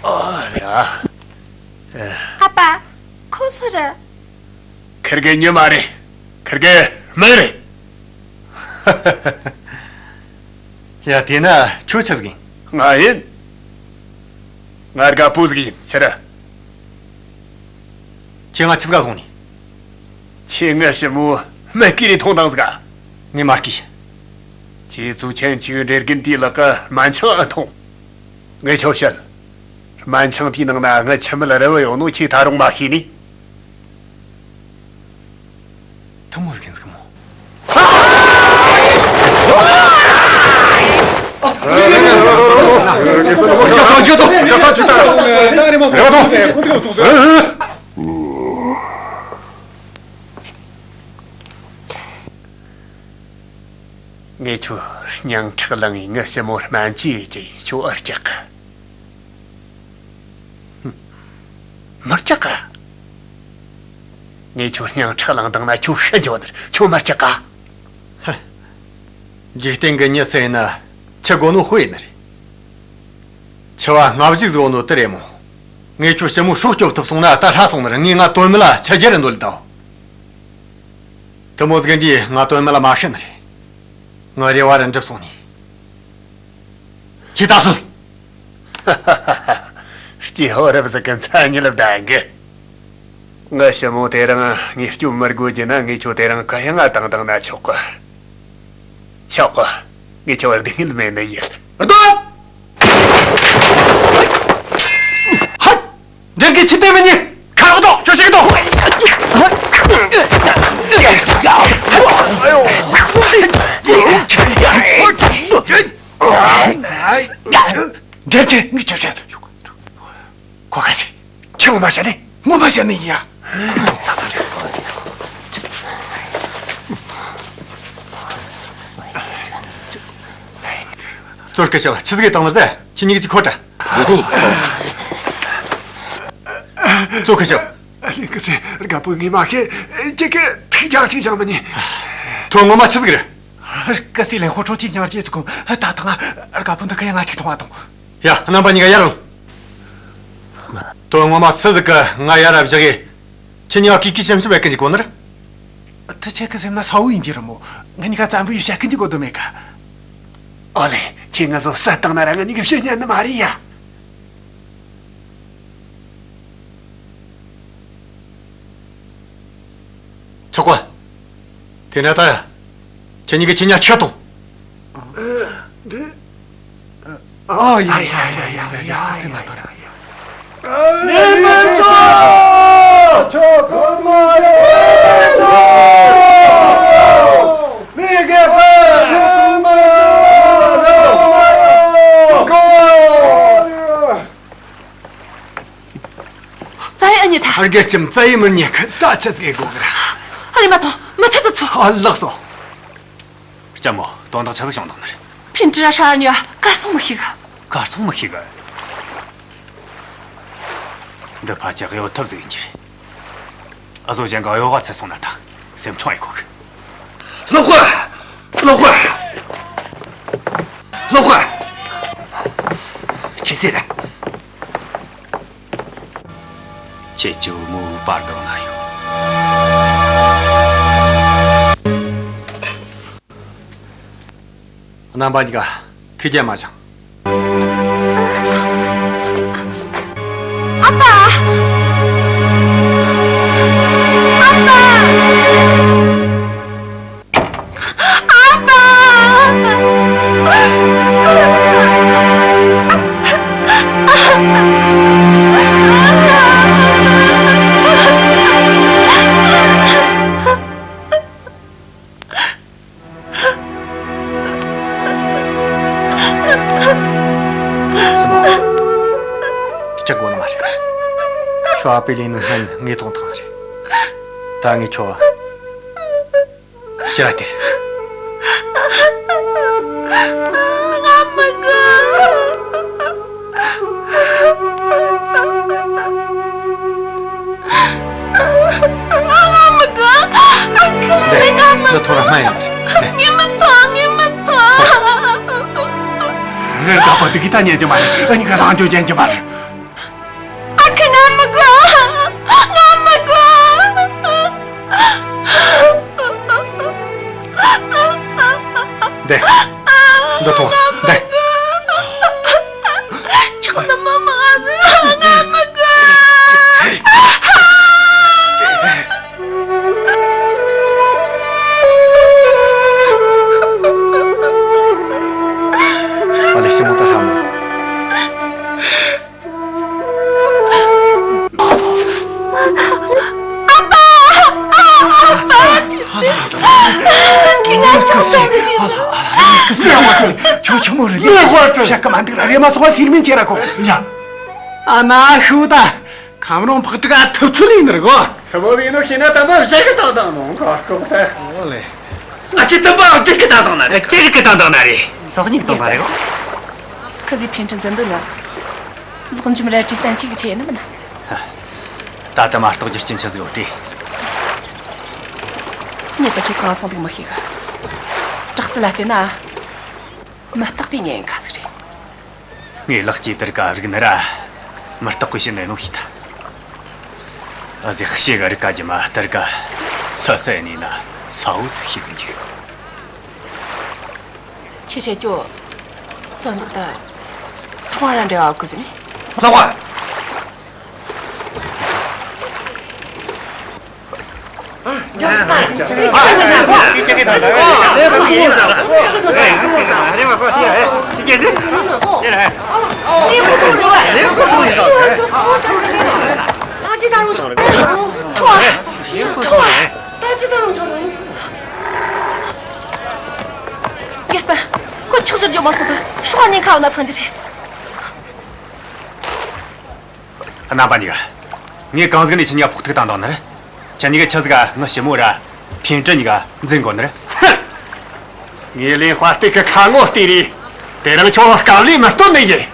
ཨ་ཡ། ཨ་ཕ། ཁོ་སུ་རེད། ཁིར་གེ་ཉི་མ་རེད། ཁིར་གེ་སྨན་རེད། ཡ། དེ་ན་ཁྱོད་ཆི་ཟིག་ཡིན། ང་ཡིན། ང་རྒད་པོ་ཟིག་ཡིན། ཆི་རེད། ཁྱོས་ང་ཆི་ཟིག་ག་བཟུང་ནི། ཁྱོས་ངའི་ཞི་མོ་སྨན་བསྐུས་ནས་འཐུང་བཏང་ཟིག་ག། ངས་མ་བསྐུས། ཁྱོས་ཙུའུ་ཆན་ཆིང་དགེ་རྒན་དེའི་ལག་གི་སྨན་ཆང་ཨེ་འཐུང་། ངས་ཁྱོད་བཤད། སྨན་ཆང་དེའི་ནང་ན་ངའི་ཁྱིམ་མི་ལ་རེ་བ་ཡོད་ནོ་ཁྱོས་ད་རུང་མ་ཤེས་ནི། ཐུ་མོ་ཟིག་ཡིན་ཟིག་མོ། ངས་ཁྱོད་སྙིང་ཁྲག་བླངས་ངས་ངའི་ཞི་མོ་སྨན་བཅོས་ཡེད་རྒྱུ་ཡིན། ཁྱོད་ཨེ་སྐྲག་གི། མི་སྐྲག་གི། ངས་ཁྱོད་སྙིང་ཁྲག་བླངས་བཏང་ན་ཁྱོད་ཤི་འགྱོ་ནི་རེད། ཁྱོད་མི་སྐྲག་ག། འཇིག་རྟེན་གི་མྱི་སུ་ཡིན་ན་འཆི་དགོས་ནོ་དཔེ་ཡིན་ནི་རེད། འཆི་བ་སྔ་གཞུག་ཟེར་ནོ་དེ་རེད་མོ། ངས་ཁྱོད་ཞི་མོ་སྲོག་སྐྱོབ་ཐུབ་སོང་ན་ད་ཧྲ་སོང་ནི་རེད། ངས་ང་དོན་མེད་ལ་འཆི་རྒྱུ་རེད་འདོད་ལེ་ད། དེ་མོ་ཟིག་འདྲ་ང་དོན་མེད་ལ་མ་ཤི་ནི་རེད། ངའི་རེ་བ་ར་འགྲུབ་སོང་ནི། ཁྱོས་ད་གསོད། སྐྱེས་ཕོ་རབ་ཟིག་གི་མཚན་ཉིད་ལ་བདེན་གི། ངའི་ཞི་མོ་དེ་རིང་ངས་སྐྱོབ་མི་དགོས་རྒྱུ་ན། ངས་ཁྱོད་དེ་རིང་གུ་ཡངས་ང་བཏང་བཏང་ན་ཆོག་གི། ཆོག་གི། ངས་ཁྱོད་སྡུག་བསྔལ་མེད་ནི་ཡིན། སྡོད། ཧད། འདྲེན་གི་ཆི་དེ་མི་ཉན། ཁ་རོག་དོ། ཁྱོད་ཤི་གི་དོ། འདྲེན་གི་ངི་ཆོ་ཆོ། ཁོ་ག་ཟེ། ཁྱོད་ངོ་མ་བཤད་ནི། ངོ་མ་བཤད་ནི་ཡ། ཙོ་སྐུ་ཞབས། ཆི་ཟིག་གི་བཏང་ནི་ཟེ། ཁྱེད་གཉིས་ཀྱི་ཁོ་ཏྲ། ཙོ་སྐུ་ཞབས། ལིང་ཀི་སི། རྒད་པོ་ངས་མ་ཤེས། ཁྱེད་ཀྱིས་ཐུགས་རྒྱལ་ཞིག་བཞེངས་མི་ཉན། དོན་ངོ་མ་ཆི་ཟིག་རེད། སྐུ་སྲས་ལེན་ཧོ་ཁྲོ་ཆེ་ཉར་རྒྱུ་ཅིག་གོ། ད་ཐང་རྒད་པོ་འདི་ག་ཡང་ང་ཅིག་མཐོང་བ་དང་། ཡ། རྣམ་པ་གཉིས་ཀ་ཡར་ལོངས། དོན་ངོ་མ་སུ་ཟིག་གིས་ང་ཡར་ར་བཞག་གི། ཁྱེད་གཉིས་ཀ་གུས་གུས་ཞུམ་ཞུམ་བྱེད་གི་འཇུག་གོ་ནི་རེད། དེ་ཁྱེད་ཀྱི་སེམས་ན་གསལ་བོ་ཡིན་རྒྱུ་རེད་མོ། ང་གཉིས་ཀ་བཙན་པོ་ཡེ་བཤད་གི་འཇུག་གོ་དོན་མེད་ག། ཨོ་ལེ། ཁྱེད་ང་ཚོ་བསད་བཏང་ན་ར་ང་གཉིས་ཀ་ཤི་ཉན་ནི་མ་རེད་ཡ། ཆོག་གོ། དེ་ན་ད་ཡ། ཁྱེད་གཉིས་ཀ་ཁྱེད་ཉག་ཆ་གཏོང་། ཨ། འདི། ཨ། ཡ་ཡ་ཡ་ཡ་ཡ། རེམ་མ་ཐོངས། རེམ་མ་ཐོངས། ནི་མི་ཚོ། ཆོག་གོ་མ་ཡོང་། མི་དགེ་བ། ཙ་ཡི་ཨ་མྱེས་ད། ཨ། རྒས་ཅིམ་ཙ་ཡི་མི་ཉན་གི། ད་ཆི་ཟིག་དགོས་གི་ར། ཨ། རེམ་མ་ཐོངས། མུ་མཐུད་དུ་ཚུར། ཨ། ལགས་སོ། ལྕམ་མོ། དོན་དག་ཆི་ཟིག་བྱུང་བཏང་ནི་རེད། ཕིན་ཀྲི་ར་ཧྲ་ཨ་ཉོ་གར་སོང་མི་ཤེས་གི། གར་སོང་མི་ཤེས་གི། འདི་ཕལ་ཆེར་གཡོ་ཐབས་ཟིག་ཡིན་རྒྱུ་རེད། འུ་ཟོ་གཞན་གིས་གཡོ་བ་ཚུད་སོང་ན་ད་སེམས་ཆུང་ཡེ་དགོས་གི། ལགས་སོ། ལགས་སོ། ལགས་སོ། ཁྱེད་དེ་རེད། ཁྱེད་ཀྱི་བུ་མོ་བར་དང་ན་ཡོད། རྣམ་པ་གཉིས་ཀ་ཐུགས་རྒྱལ་མ་བཞེངས། ཨ་ཕ། ཨ་ཕ། ཨ་ཕ། སྲིང་མོ། སྐྲག་དགོས་ནི་མ་རེད། ཁྱོད་ཨ་ཕས་ལས་ནོ་སྔོན་ངས་མཐོང་ཐལ་རེད། ད་ངས་ཁྱོད་ཕྱིར་ར་སྟེར། ང་མི་དགོས། ང་མི་དགོས། ཨ་ཁུ་ལེ་ལེ། ང་མི་དགོས། འདི་ཐོ་ར་སྨན་ཡིན་པ་རེད། ངས་མི་འཐུང་། ངས་མི་འཐུང་། ངའི་རྒད་པོ་འདི་གིས་ད་ཉན་རྒྱུ་མ་རེད། འུ་གཉིས་ཀ་རང་འཇོན་ཉན་རྒྱུ་མ་རེད། ཨ་ཁུ། ང་མི་དགོས། ང་མི་དགོས། འདི། འདི་འཐུང་། འདི། ཆང་ནི་མི་མ་ཟིག་ང་མི་དགོས། ཨ་ལེ། སྲིང་མོ་ད་ཧ་མ། ཨ་ཕ། ཨ་ཕ། ཁྱེད་ང་ཆོག་ཆོག་གི་ཡིན། ཁྱོད་ཆི་མོ་རེད། ལེགས་པར་དྲིས། བཤད་གི་མ་འདུག་ར། རེམ་མ་སོང་བ་སིར་མིན་ཅེ་ར་ཁོ། ཡ། ཨ་ན་ཤུ་ད། ཁམ་རོང་ཕག་དྲུག་ཐུབ་ཚུལ་ཡིན་ནི་རེད་གོ། ཁི་མོ་ཡིན་ནོ་ཤེས་ན་དམ་པ་བཤད་གི་བཏང་བཏང་ནོ་གོ་ཀོ་ད། ཨོ་ལེ། ང་ཆི་དམ་པ་བསྒྲིགས་གི་བཏང་བཏང་ན་རེད། ཅི་རིགས་གི་བཏང་བཏང་ན་རེད། སོག་ཉིག་གཏོང་པ་རེད་གོ། ཁི་ཟི་ཕིན་ཁྲི་འཛིན་དོན་ན། ལོག་འཇོམས་རལ་གྲིའི་བསྟན་བཅོས་ཀྱི་ཆེད་ཡིན་ནི་མིན་ན། ད་ལྟ་མ་གཏོགས་རྒྱུ་རྐྱེན་ཆི་ཟིག་ཡོད་དྲིས། ངས་ད་ཁྱོད་གང་སོང་འདུག་མི་ཤེས་གི། དྲག་རྩལ་ལ་བལྟས་ན། མི་རྟག་པའི་ཉེན་ཁ་ཟིག་རེད། ངའི་ལག་སྐྱེས་དེར་ཀ་རིག་ནི་ར། མི་རྟག་པའི་ཕྱི་ནས་ནོ་ཤི་ཐ། ཨ་ཟི་ཤེ་ག་རིག་ཀ་རྒྱུ་མ་དེར་ཀ་ས་ས་ནི་ན་ས་འོ་ཟི་ཤེ་གི་འཇིག་ཁྱེད་ཆ་ཀྱོ། དོན་དག་ད། ཁྲོང་བ་ར་འབྲེལ་བ་ཡོད་གི་ཟེར་ནི། ལགས་པ། ཡར་པན། ཁོ་ཆག་ཞིབ་འཇོག་མ་སོང་ཚེ་སྲོག་ཉེན་ཁ་བ་ན་ཐང་རྒྱུ་རེད། རྣམ་པ་གཉིས་ཀ། ངས་གང་ཟིག་ནས་ཁྱེད་གཉིས་ཀ་ཕོག་ཐུག་བཏང་བཏང་ནི་རེད། ཁྱེད་གཉིས་ཀ་ཆི་ཟིག་ག་ངའི་ཞི་མོ་ར་ཕིན་ཀྲི་གཉིས་ཀ་འཛིན་དགོ་ནི་རེད། ཧི། ངས་ལེན་དཔའ་སྟེགས་གི་ཁ་ངོ་བལྟས་རེད། དེ་རིང་ཁྱོད་དཀའ་ལས་མི་སྟོན་ནི་ཡིན།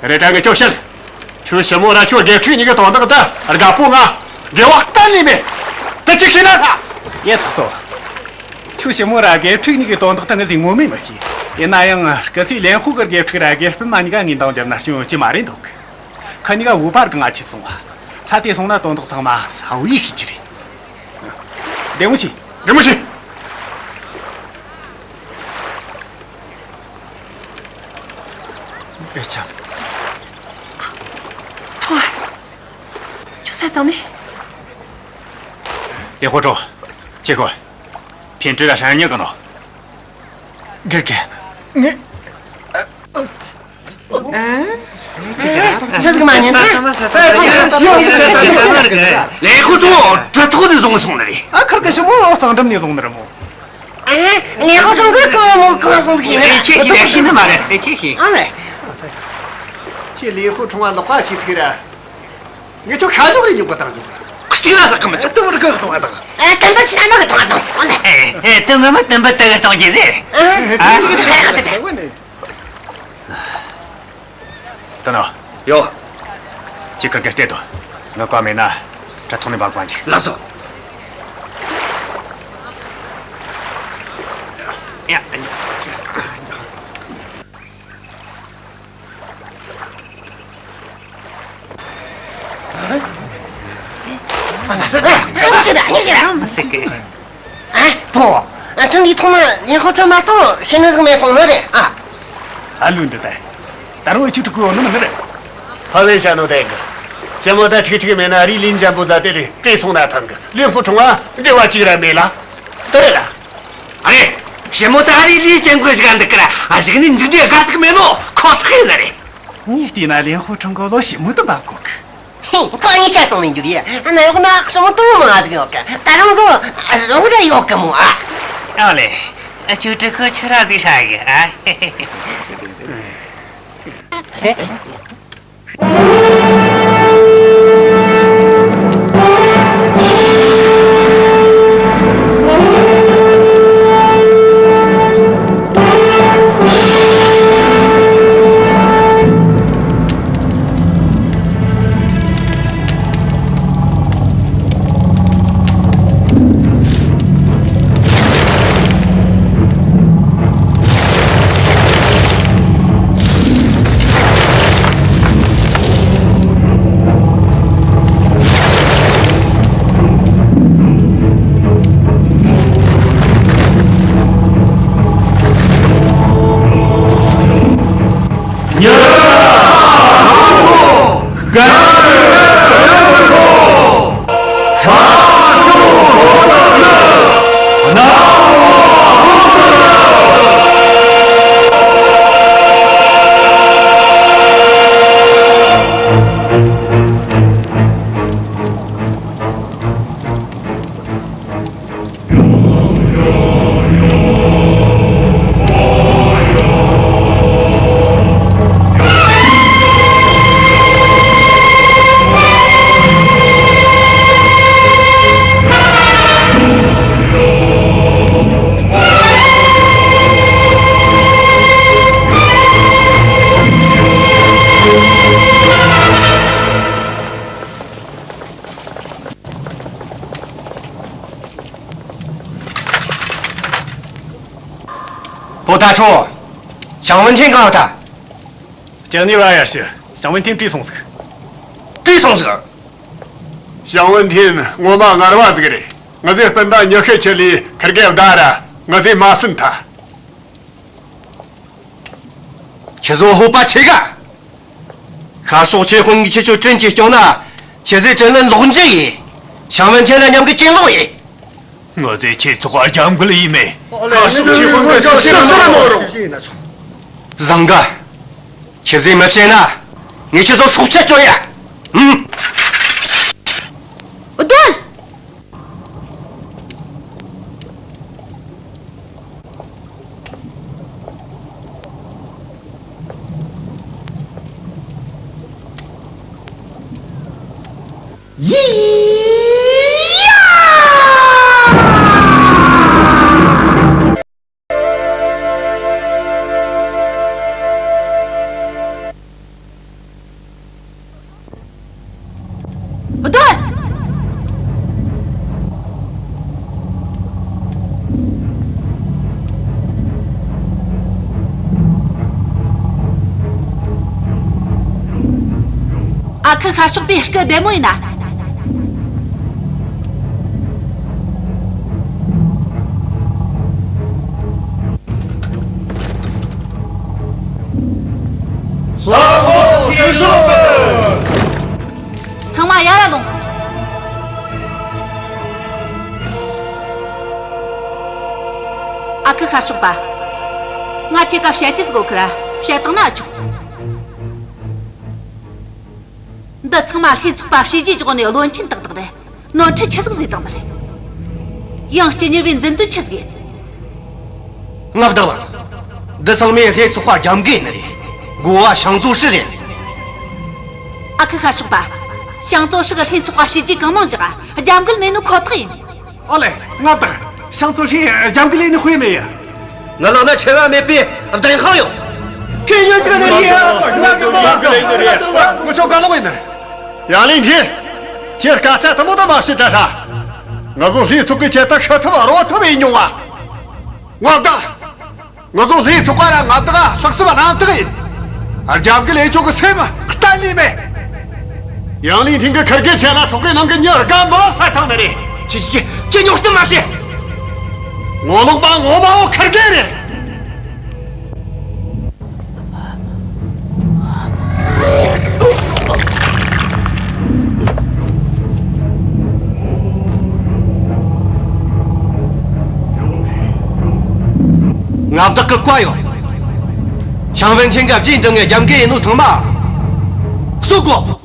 རེད་དྲ་ངས་ཁྱོད་བཤད། ཁྱོད་ཞི་མོ་ར་ཁྱོད་དགེ་ཕྲུག་གཉིས་ཀའི་དོན་དག་ད་དགའ་པོ་ང་འབྲེལ་བ་གཏན་ནས་མེད། དེ་ཅི་ཤེས་ན་ཧ། ཡ་ཚོགས་གཙོ། ཁྱོད་ཞི་མོ་ར་དགེ་ཕྲུག་གཉིས་ཀའི་དོན་དག་ད་ངས་ཟིག་ངོ་མས་མི་ཤེས། ཡིན་ན་ཡང་སྐུ་སྲས་ལེན་ཧུ་གི་དགེ་ཕྲུག་ར་དགེ་སྤུན་མ་གཉིས་ཀ་ངས་འདང་རྒྱབ་ན་སྐྱོན་ཡོད་ཀྱི་མ་རེད་འདུག་ཁ་གཉིས་ཀ་བོད་པར་གང་ང་ཆེ་སོང་བ། ས་དེ་སོང་ན་དོན་དག་ཚང་མ་ས་བོ་ཡིས་ཤེས་ཀྱི་རེད། བདེ་མོ་བྱོས། བདེ་མོ་བྱོས། ཨེ་ཆ། ཁྲོ། ཁྱོད་ས་དང་ནི། ལེན་ཧུ་ཁྲོ། ཁྱེད་ཁོ། ཕིན་ཀྲི་ར་ཧྲན་ཉི་གི་ནོ། དགེ་རྒན། ངས། ཆི་ཟིག་མ་ཉན། ལེན་ཧུ་ཁྲོ་གྲི་ཐོག་ནས་བཟུང་སོང་ནི་རེད། ཨ་ཁུར་གི་ཞི་མོ་གཙང་འགྲམ་ནས་བཟུང་ནི་རེད་མོ། ཨ། ལེན་ཧུ་ཁྲོ་གི་གང་མོ་གང་སོང་གི་ནི། ཨེ་ཁྱེད་ཤེས་ཤེས་ནི་མ་རེད། ཨེ་ཁྱེད་ཤེས། ཨ་ལེ། ཁྱེད་ལེན་ཧུ་ཁྲོ་བ་ལོག་པ་ཁྱེད་ཐུག་ར། ངས་ཁྱོད་ཤ་ལོག་རེ་ཉོག་པ་བཏང་བྱུང་། གཅིག་ལ་ལྷག་གི་མི་ཆོག་དུམ་བུར་གི་གཏོང་བ་དང་། ཨ། དུམ་བུ་ཆི་ན་མ་གི་གཏོང་བ་དང་། ཨོ་ལེ། ཨེ་ཨེ། དུམ་བུ་མ་དུམ་བུ་དུ་གི་གཏོང་རྒྱུ་ཟེར། ཨ། ཨ། ཨ། ད་ནོ། ཡོ། ཁྱེད་ཁུར་གེར་བལྟས་དོ། ངའི་བཀའ་མེད་ན་གྲི་ཐོག་ནས་འབག་པ་འཇིག་ལགས་སོ། ཡ། ཨ། ང་ཟེར་ད། ང་ཟེར་ད། ང་ཟེར་ད། མི་ཟེར་གི། ཨ། ཕོ། ཨ། ཐུང་གི་ཐོག་མ་ལེན་ཧུ་ཁྲོ་མ་གཏོགས་ཤེས་ནི་ཟིག་མེད་སོང་ནི་རེད་ཨ། ཨ་ལུ་འདི་ད། ད་རུང་ཨ་ཆུ་ཀྲི་ཀུ་ཡོད་ནི་མིན་ནི་རེད། ཕ་བས་བཤད་ནོ་དེ་གི། ཞི་མོ་ད་ཁྲིག་ཁྲིག་མེད་ན་རི་ལིན་འཇམ་པོ་ཟ་དེ་ལས་བྲོས་སོང་ན་ཐང་གི། ལེན་ཧུ་ཁྲོ་བ་འབྲེལ་བ་གཅིག་ར་མེད་ལ། དེ་རེད་ལ། ཨ་རེ། ཞི་མོ་ད་རི་ལིན་ཅན་གོ་ཞིག་འདུག་གི་ར། ཨ་ཞིག་ནི་མཇུག་འབྲས་དགའ་ཟིག་མེད་ནོ་ཁོ་ཐག་ཡིན་ནི་རེད། ངས་བལྟས་ན་ལེན་ཧུ་ཁྲོ་གོ་ལོ་ཞི་མོ་དུ་འབག་གོ་གི། ཧེ། ཁོ་ངའི་ཤ་སོང་ནས་འགྱུར་ཡ། ཨ་ན་ཡོག་ན་ཞི་མོ་དུ་མང་ཟིག་ཡོད་གི། ད་རང་བཟོ་ཨ་བཟོ་ར་ཡོད་གི་མོ་ཨ། ཨ་ལེ། ཨ་ཆུ་ཀྲི་ཁོ་ཆི་ར་ཟིག་ཧྲ་གི་ཨ། ད་ཁྲོ། ཞང་ཝུན་ཐེན་གང་ད། ཅང་ནི་བ་ཡར་ཞུ། ཞང་ཝུན་ཐེན་བྲོས་སོང་ཟིག། བྲོས་སོང་ཟིག། ཞང་ཝུན་ཐེན་ངོ་མ་ངར་བ་ཟིག་རེད། ང་ཚོའི་སྤུན་ཟླ་ཉི་ཤུ་ཁྲི་ལི་ཁིར་གེ་བདའ་ར་ང་ཚོས་མ་ཟིན་ཐལ། ཁྱེད་ཚོ་ཧོ་པ་ཆེ་ག། ཤར་ཕྱོགས་ཆོས་དཔོན་གྱིས་ཁྱེད་ཚོ་བྲན་གྱིས་སྐྱོང་ན། ཁྱེད་ཚོས་བྲན་ལན་ལོག་འཇལ་ཡེ། ཞང་ཝུན་ཐེན་ར་མཉམ་གི་གྱེན་ལོག་ཡེ། ང་ཚོས་ཁྱེད་ཚོ་རྒྱབ་འགལ་ཡེ་མེད། ཤར་ཕྱོགས་ཆོས་དཔོན་གྱིས་སུ་ཞིག་ལ་མོ་རུང་། བཟང་གི། ཁྱེད་ཚོས་མི་བཤད་ན། ངས་ཁྱེད་ཚོ་སྲོག་ཆད་གཅོད་ཡ། ཨུམ། སྡོད། ཡི་ཡ། སྡོད། ཨ་ཁུ་ཤར་ཕྱོགས་པའི་སྐུ་བདེ་མོ་ཡིན་ན། ལྷ་མོ་སྐུ་ཞབས། ཚང་མ་ཡར་ར་ལོངས། ཨ་ཁུ་ཤར་ཕྱོགས་པ། ང་ཁྱེད་ཀ་བཤད་རྒྱུ་ཟིག་ཡོད་ཁི་ར། བཤད་བཏང་ན་ཨེ་ཆོག། འདི་ཚང་མ་ལྷན་ཚོགས་པ་བྱས་རྗེས་འཇོག་ནས་བློན་ཆེན་ཏག་ཏག་རེད། ནོར་འཁྲུལ་ཆི་ཟིག་བཟོས་བཏང་ནི་རེད། ཡང་སྤྱི་གཉེར་བའི་མཛུབ་སྟོན་ཆི་ཟིག་ཡིན། མངའ་བདག་ལགས། འདི་ཚང་མས་ལྷན་ཚོགས་པ་རྒྱབ་འགལ་ནི་རེད། འགོ་བ་ཞང་ཙོ་ཧྲི་རེད། ཨ་ཁུ་ཤར་ཕྱོགས་པ། ཞང་ཙོ་ཧྲི་གིས་ལྷན་ཚོགས་པ་བྱས་རྗེས་གང་མང་བཞག་རྒྱབ་འགལ་མེད་ནོ་ཁོ་ཐག་ཡིན། ཨོ་ལེ། མངའ་བདག། ཞང་ཙོ་ཧྲི་རྒྱབ་འགལ་ཡེ་ནི་དཔེ་མེད་ཡ། ངའི་ལག་ན་ཆེ་བ་མེད་པའི་བདེན་དཔང་ཡོད། ཁྱེད་ཉོན་ཅིག་ནི་རེད། ངུ་ཆོ་ག་ལོག་ཡིན་ནི། ཡང་ལིན་ཐི། ཁྱེད་སྐད་ཆ་དེ་མོ་ད་མ་བཤད་དྲ་ཧྲ། ང་ཚོ་ལྷན་ཚོགས་ཀྱི་ཆེད་དུ་ཤི་ཐུབ་རོ་ཐུབ་ཡིན་མྱོང་བ། མངའ་བདག། ང་ཚོ་ལྷན་ཚོགས་པ་ར་མངའ་བདག་ལྷག་བསམ་རྣམ་དག་ཡིན། རྒྱབ་འགལ་ཡེ་ཆོག་གི་སེམས་གཏན་ནས་མེད། ཡང་ལིན་ཐིང་གི་ཁིར་གེ་ཆེ་ལ་ཚོགས་པའི་ནང་གི་མྱི་དགའ་མོ་ས་ཐང་ནི་རེད། ཁྱེད་ཁྱེད་ཁྱེད་ཉོག་གཏམ་མ་བྱེད། ངོ་ལོག་པ་ངོ་མ་བོ་ཁིར་གེ་རེད། མངའ་བདག་གི་བཀའ་ཡོད། ཞང་ཝུན་ཐེན་གི་རྗེས་འབྲང་ངས་རྒྱབ་འགལ་ཡེ་ནོ་ཚང་མ་གསོད་དགོས།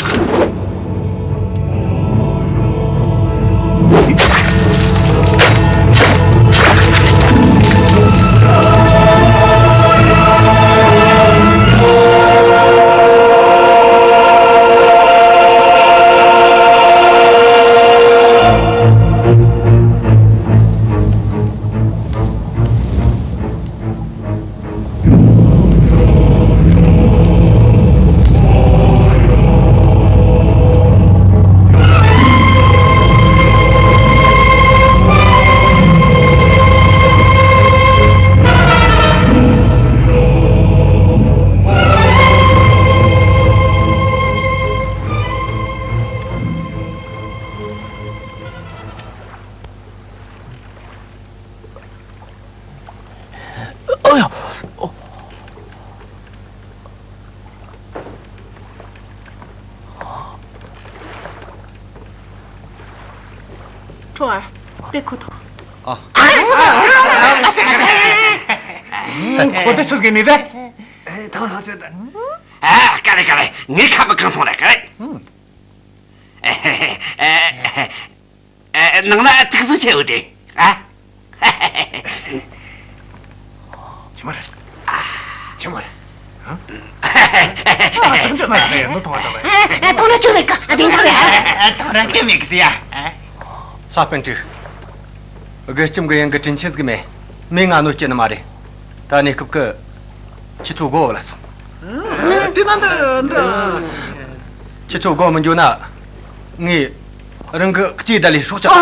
ཨ་ཡ། ཨོ། ཁྲོ་བ། དེ་ཁོ་ཐོངས། ཨ། ཁོ་དེ་ཆི་ཟིག་ནི་རེད། ཨེ། ཐང་ཐང་ཆེ་ད། ཨ། ཀ་རེ་ཀ་རེ། ངའི་ཁ་མི་གང་སོང་ར་ཀ་རེ། ཨ། ཨེ། ཨེ། ནང་ན་ཐིག་སུ་ཆེ་བོ་དེ། ཨ། ཆི་མོ་རེད། ཆི་མོ་རེད། ཨ། ཐང་ཆུ་མ་རེད། མི་ཐོང་བ་དང་། ཨ། ཐོང་ན་ཆུ་མེད་ཀ། ཨ། དེ་འདྲ་རེད། ཨ། ཐོང་ན་ཆུ་མེད་ཀི་ཟེར་ཡ། ཨ། ལྷ་པཎ་ཀྲིག། དགེ་ལྕམ་གི་ཡང་གི་དྲིན་ཆེན་ཟིག་མེད། མོས་ང་གནོད་སྐྱེལ་ནི་མ་རེད། ད་གནས་སྐབས་ཀི་ཁྱེད་ཚོ་སྒོ་བ་ལ་སོང་། དེ་ན་འདི་འདི། ཁྱེད་ཚོ་སྒོ་མི་འགྱོ་ན། ངས་རང་གི་ལྕེ་བདལ་ལས་སྲོག་སྐྱབས།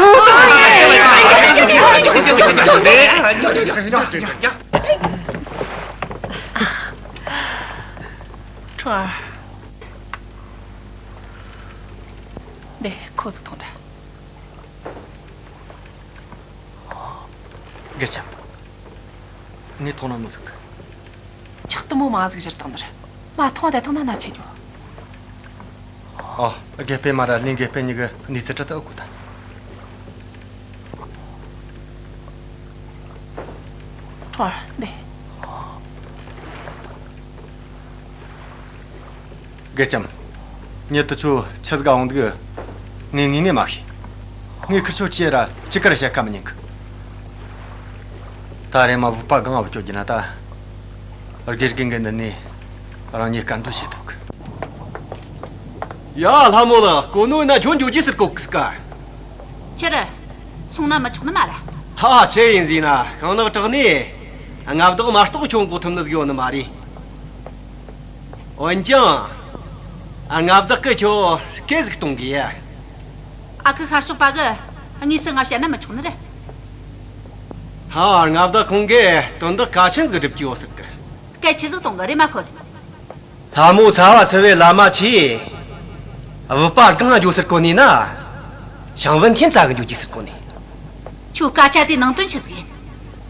ཨ། ཁྲུང་ཨར། འདི་ཁོ་ཟིག་ཐོངས་ར། དགེ་ལྕམ། ངས་འཐུང་ན་མི་ལོབས་གི། ཆག་ཏུ་མོ་མ་ཟིག་བཞུར་བཏང་ནི་རེད། མ་འཐུང་བ་དེ་འཐུང་ན་ན་ཆེ་རྒྱུ། ཨོ། དགེ་སྤུན་མ་ར་ལིན་དགེ་སྤུན་གཉིས་ཀྱི་གནས་ཚུལ་དྲི་ད་ཨེ་གོ་ད། ཁྲུང་ཨར་འདི། དགེ་ལྕམ། ཉེ་དུ་ཁྱོད་ཆི་ཟིག་ག་འོང་འདུག་ངས་ངེས་ངེས་མ་ཤེས། ངས་ཁིར་ཆོ་ཅི་ར་ཅི་གར་བཤད་ཁ་མི་ཉན་གི། ད་རེས་མ་བུ་པ་གང་བུ་སྐྱོ་རྒྱུ་ན་ད། དགེ་རྒན་གི་འདི་ནས་རང་ཉིད་སྐད་འདོན་བྱེད་ཐུབ་གི། ཡ། ལྷ་མོ་ལགས། གོ་ནོ་ཡིན་ན་ཁྱོད་འགྱོ་རྒྱུ་ཟེར་གོ་གི་ཟིག་ག། ཁྱེད་ར་སོང་ན་མི་ཆོག་ནི་མ་ར། ཧ་ཧ། ཆི་ཡིན་ཟེར་ན་ཤིང་ནག་བྲག་ནས་མངའ་བདག་མ་གཏོགས་ཁྱོད་འགོག་ཐུབ་ནི་ཟིག་ཡོད་ནི་མ་རེད། འོན་ཀྱང་། མངའ་བདག་གིས་ཁྱོད་སྐད་ཟིག་གཏོང་གི་ཡ། ཨ་ཁུ་ཤར་ཕྱོགས་པ་གིས་དངོས་སུ་ང་བཤད་ན་མི་ཆོག་ནི་རེད། ཧ། མངའ་བདག་ཁོང་གིས་དོན་དག་གལ་ཆེན་ཟིག་སྒྲུབ་ཀྱི་ཡོད་ཟེར་གི། སྐད་ཆི་ཟིག་གཏོང་གི་རེད་མ་ཁོ། ལྷ་མོ་ཚ་བ་ཚ་བའི་བླ་མ་ཆེ། བུ་པ་གང་འགྱོ་ཟེར་གོ་ནི་ན། ཞང་ཝུན་ཐེན་རྩ་གི་འགྱོ་རྒྱུ་ཟེར་གོ་ནི། ཁྱོད་སྐད་ཆ་དེ་ནང་དོན་ཆི་ཟིག་ཡིན།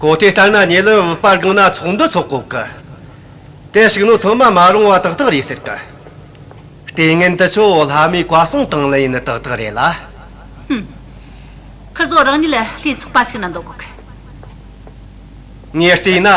གོ་དེ་ལྟར་ན་ཉེ་ལུ་བུ་པ་གང་ན་ཚོགས་འདུ་ཚོགས་གོ་གི། དེ་ཞིག་ནོ་ཚང་མ་མ་རུང་བ་ཏག་ཏག་རེད་ཟེར་གི། ལྟས་ངན་དེ་ཚོ་ལྷ་མོས་བཀའ་གསུང་བཏང་ལེ་ཡིན་ནི་ཏག་ཏག་རེད་ལ། ཧུམ། ཁི་ཚོ་རང་ཉིད་ལ་ལྷན་ཚོགས་པ་ཞིག་ན་འདོད་གོ་གི། ངས་བལྟས་ན།